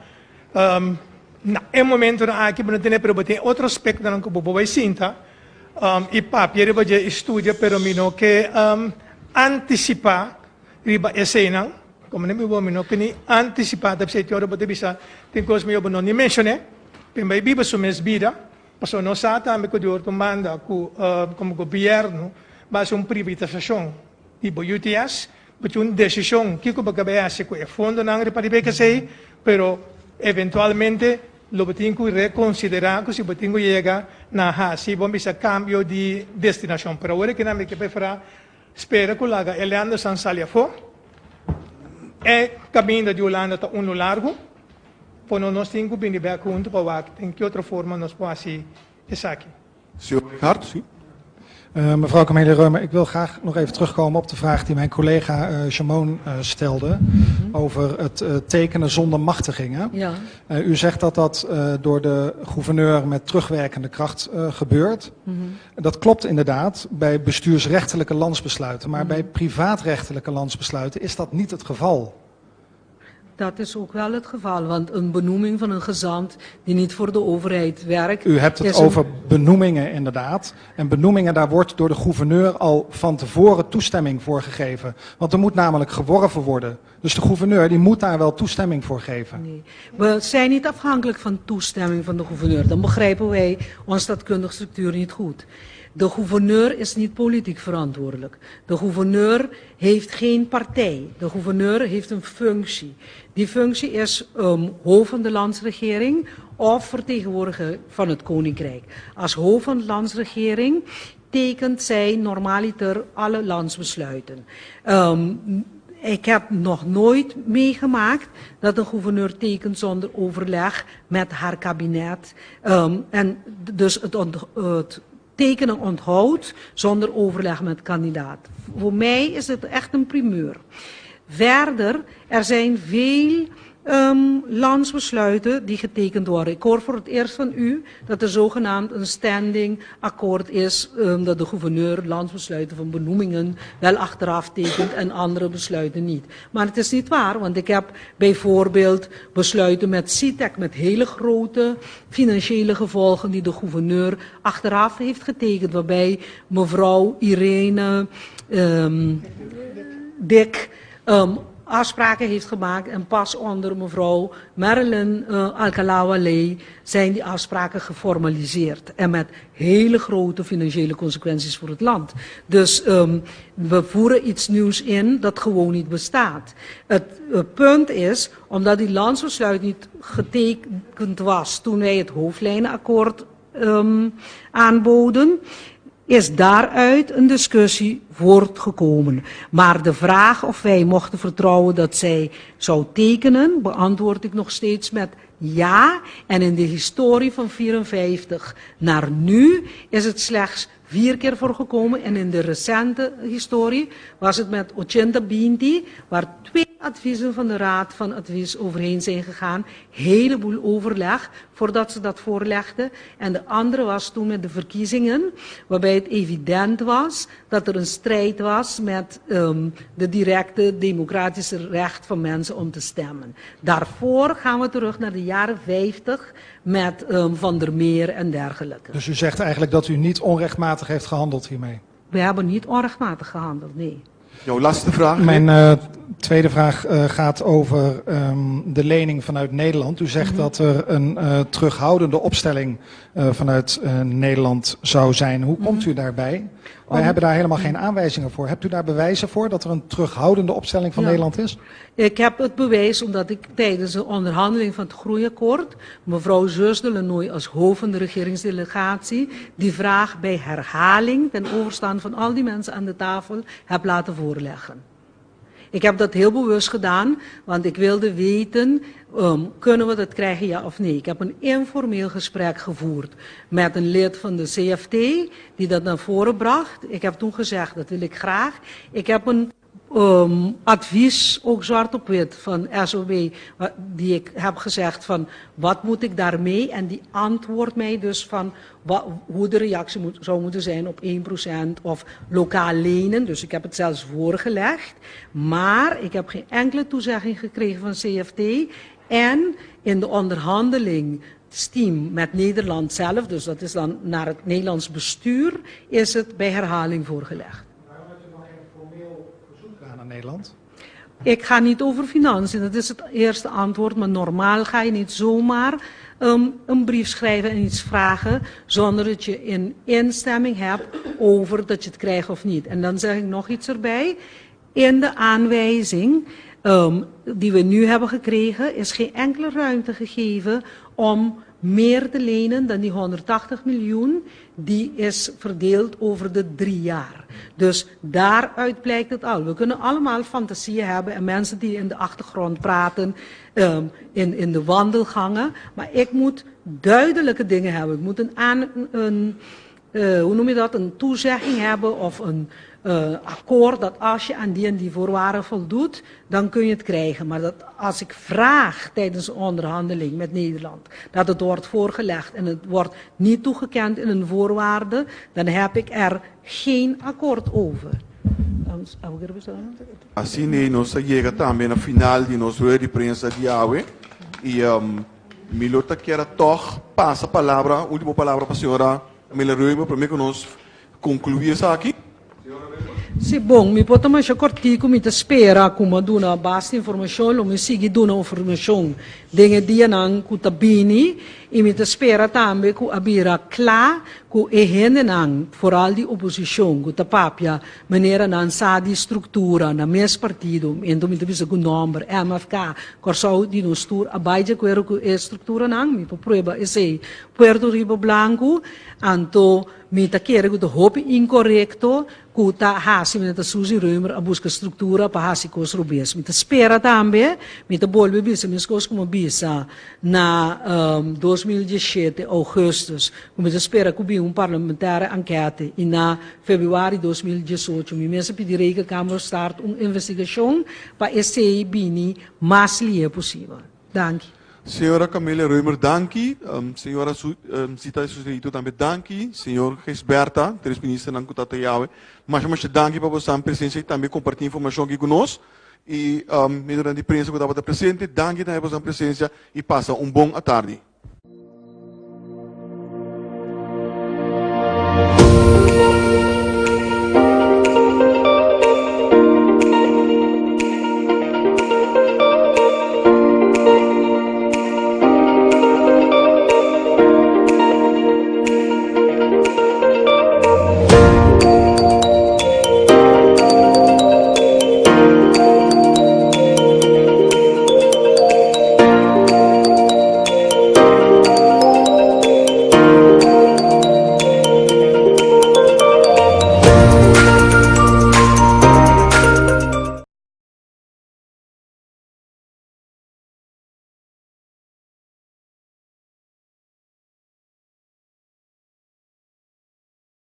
na e momentonan aki bo no tene, pero bo tin otro aspektonan ku bo por bai sinta i papia riba dje i studia, pero mi no ke antisipá riba eseinan. Komo mi bo mi no ke ni antisipá ta p'esei tin ora bo ta bisa tin kos mi bo no ni menshoné, p'e bai biba su mes bida. Pasobra nos sa tambe ku di otro banda ku komo gobièrnu bo hasi un privatisashon di bo UTS, bo tin un desishon kiko bo ke bai hasi ku e fondonan riba riba esei, pero eventualmente lo bo tin ku rekonsiderá ku si bo tin ku yega na hasi bo bisa kambio di destinashon. Pero awor e kinan mi ke preferá spera ku laga e lèndersnan sali afó. E kaminda di Hulanda ta unu largu. Por nos tin ku bini bèk huntu pa wak den ki otro forma nos por hasi esaki. Señor Hart, sí. Mevrouw Camelia Römer, ik wil graag nog even terugkomen op de vraag die mijn collega Jamon stelde over het tekenen zonder machtigingen. Ja. U zegt dat dat door de gouverneur met terugwerkende kracht gebeurt. Dat klopt inderdaad bij bestuursrechtelijke landsbesluiten, maar bij privaatrechtelijke landsbesluiten is dat niet het geval. Dat is ook wel het geval, want een benoeming van een gezant die niet voor de overheid werkt. U hebt het over benoemingen inderdaad. En benoemingen, daar wordt door de gouverneur al van tevoren toestemming voor gegeven. Want er moet namelijk geworven worden. Dus de gouverneur die moet daar wel toestemming voor geven. Nee, we zijn niet afhankelijk van toestemming van de gouverneur. Dan begrijpen wij onze staatkundige structuur niet goed. De gouverneur is niet politiek verantwoordelijk. De gouverneur heeft geen partij. De gouverneur heeft een functie. Die functie is hoofd van de landsregering of vertegenwoordiger van het koninkrijk. Als hoofd van de landsregering tekent zij normaliter alle landsbesluiten. Ik heb nog nooit meegemaakt dat een gouverneur tekent zonder overleg met haar kabinet. En dus het tekenen onthoudt zonder overleg met kandidaat. Voor mij is het echt een primeur. Verder, er zijn veel landsbesluiten die getekend worden. Ik hoor voor het eerst van u dat er zogenaamd een standing akkoord is, dat de gouverneur landsbesluiten van benoemingen wel achteraf tekent en andere besluiten niet. Maar het is niet waar, want ik heb bijvoorbeeld besluiten met CITEC, met hele grote financiële gevolgen die de gouverneur achteraf heeft getekend, waarbij mevrouw Irene Dik afspraken heeft gemaakt en pas onder mevrouw Marilyn Alcalá-Wallé zijn die afspraken geformaliseerd. En met hele grote financiële consequenties voor het land. Dus we voeren iets nieuws in dat gewoon niet bestaat. Het punt is, omdat die landsbesluit niet getekend was toen wij het hoofdlijnenakkoord aanboden, is daaruit een discussie voortgekomen. Maar de vraag of wij mochten vertrouwen dat zij zou tekenen, beantwoord ik nog steeds met ja. En in de historie van 54 naar nu is het slechts 4 keer voorgekomen. En in de recente historie was het met Ochenta Binti, waar 2 adviezen van de Raad van Advies overheen zijn gegaan. Heleboel overleg voordat ze dat voorlegden. En de andere was toen met de verkiezingen, waarbij het evident was dat er een strijd was met de directe democratische recht van mensen om te stemmen. Daarvoor gaan we terug naar de jaren 50 met Van der Meer en dergelijke. Dus u zegt eigenlijk dat u niet onrechtmatig heeft gehandeld hiermee? We hebben niet onrechtmatig gehandeld, nee. Jouw laatste vraag. Mijn tweede vraag gaat over de lening vanuit Nederland. U zegt dat er een terughoudende opstelling vanuit Nederland zou zijn. Hoe komt u daarbij? Wij hebben daar helemaal geen aanwijzingen voor. Hebt u daar bewijzen voor dat er een terughoudende opstelling van Nederland is? Ik heb het bewijs omdat ik tijdens de onderhandeling van het Groeiakkoord, mevrouw Zeus de Lanoy als hoofd van de regeringsdelegatie, die vraag bij herhaling ten overstaan van al die mensen aan de tafel heb laten voorleggen. Ik heb dat heel bewust gedaan, want ik wilde weten, kunnen we dat krijgen ja of nee. Ik heb een informeel gesprek gevoerd met een lid van de CFT, die dat naar voren bracht. Ik heb toen gezegd, dat wil ik graag. Ik heb een advies, ook zwart op wit, van SOB, die ik heb gezegd van wat moet ik daarmee? En die antwoordt mij dus van hoe de reactie zou moeten zijn op 1% of lokaal lenen. Dus ik heb het zelfs voorgelegd. Maar ik heb geen enkele toezegging gekregen van CFT. En in de onderhandeling steam met Nederland zelf, dus dat is dan naar het Nederlands bestuur, is het bij herhaling voorgelegd. Waarom hebt u nog geen formeel verzoek gedaan aan Nederland? Ik ga niet over financiën, dat is het eerste antwoord. Maar normaal ga je niet zomaar een brief schrijven en iets vragen zonder dat je een instemming hebt over dat je het krijgt of niet. En dan zeg ik nog iets erbij. In de aanwijzing die we nu hebben gekregen is geen enkele ruimte gegeven om meer te lenen dan die 180 miljoen die is verdeeld over de 3 jaar. Dus daaruit blijkt het al. We kunnen allemaal fantasieën hebben en mensen die in de achtergrond praten, in de wandelgangen. Maar ik moet duidelijke dingen hebben. Ik moet een, hoe noem je dat, een toezegging hebben of een akkoord dat als je aan die en die voorwaarden voldoet, dan kun je het krijgen. Maar dat als ik vraag tijdens een onderhandeling met Nederland, dat het wordt voorgelegd en het wordt niet toegekend in een voorwaarde, dan heb ik er geen akkoord over. Asina nos a yega tambe na final di nos rueda di prensa di awe. I mi lo ta kier toch pasa palabra, último palabra pa señora Camelia Römer, pa ku nos konkluí esaki. Si, bon, mi por ta masha kòrtiku, mi ta spera ku mi a duna basta informashon, lo mi sigui duna informashon den e dianan ku ta bini i mi ta spera tambe ku a bira kla ku e hendenan, vooral di oposishon, ku ta papia manera nan sa di struktura na mes partido, ento mi ta bisa ku nòmber, MFK, Kòrsou di nos tur a bai di akuerdo ku e strukturanan, mi por prueba esei Puerto Riba Blanku, anto mi ta kere ku ta hopi inkorekto ku ta hasi manera ta Suzy Römer a buska struktura pa hasi kos robes. Mi ta spera tambe, mi ta bolbe bisa meskos ku mi a bisa na 2017 ougùstùs, ku mi ta spera ku bin un parlamentaire ankète i na febrüari 2018 mi mes a pidi Rekenkamer start un investigashon pa esei bini mas lihe posibel. Danki. Señora Camelia Römer, danki. Señora Zita Suselito tambe danki. Señor Gisberta, tres ministernan ku ta awe. Masha masha danki pa boso presensia i tambe kompartí informashon aki ku nos. I medianan di prensa ku tabata presente, danki tambe pa boso presensia i pasa un bon atardi.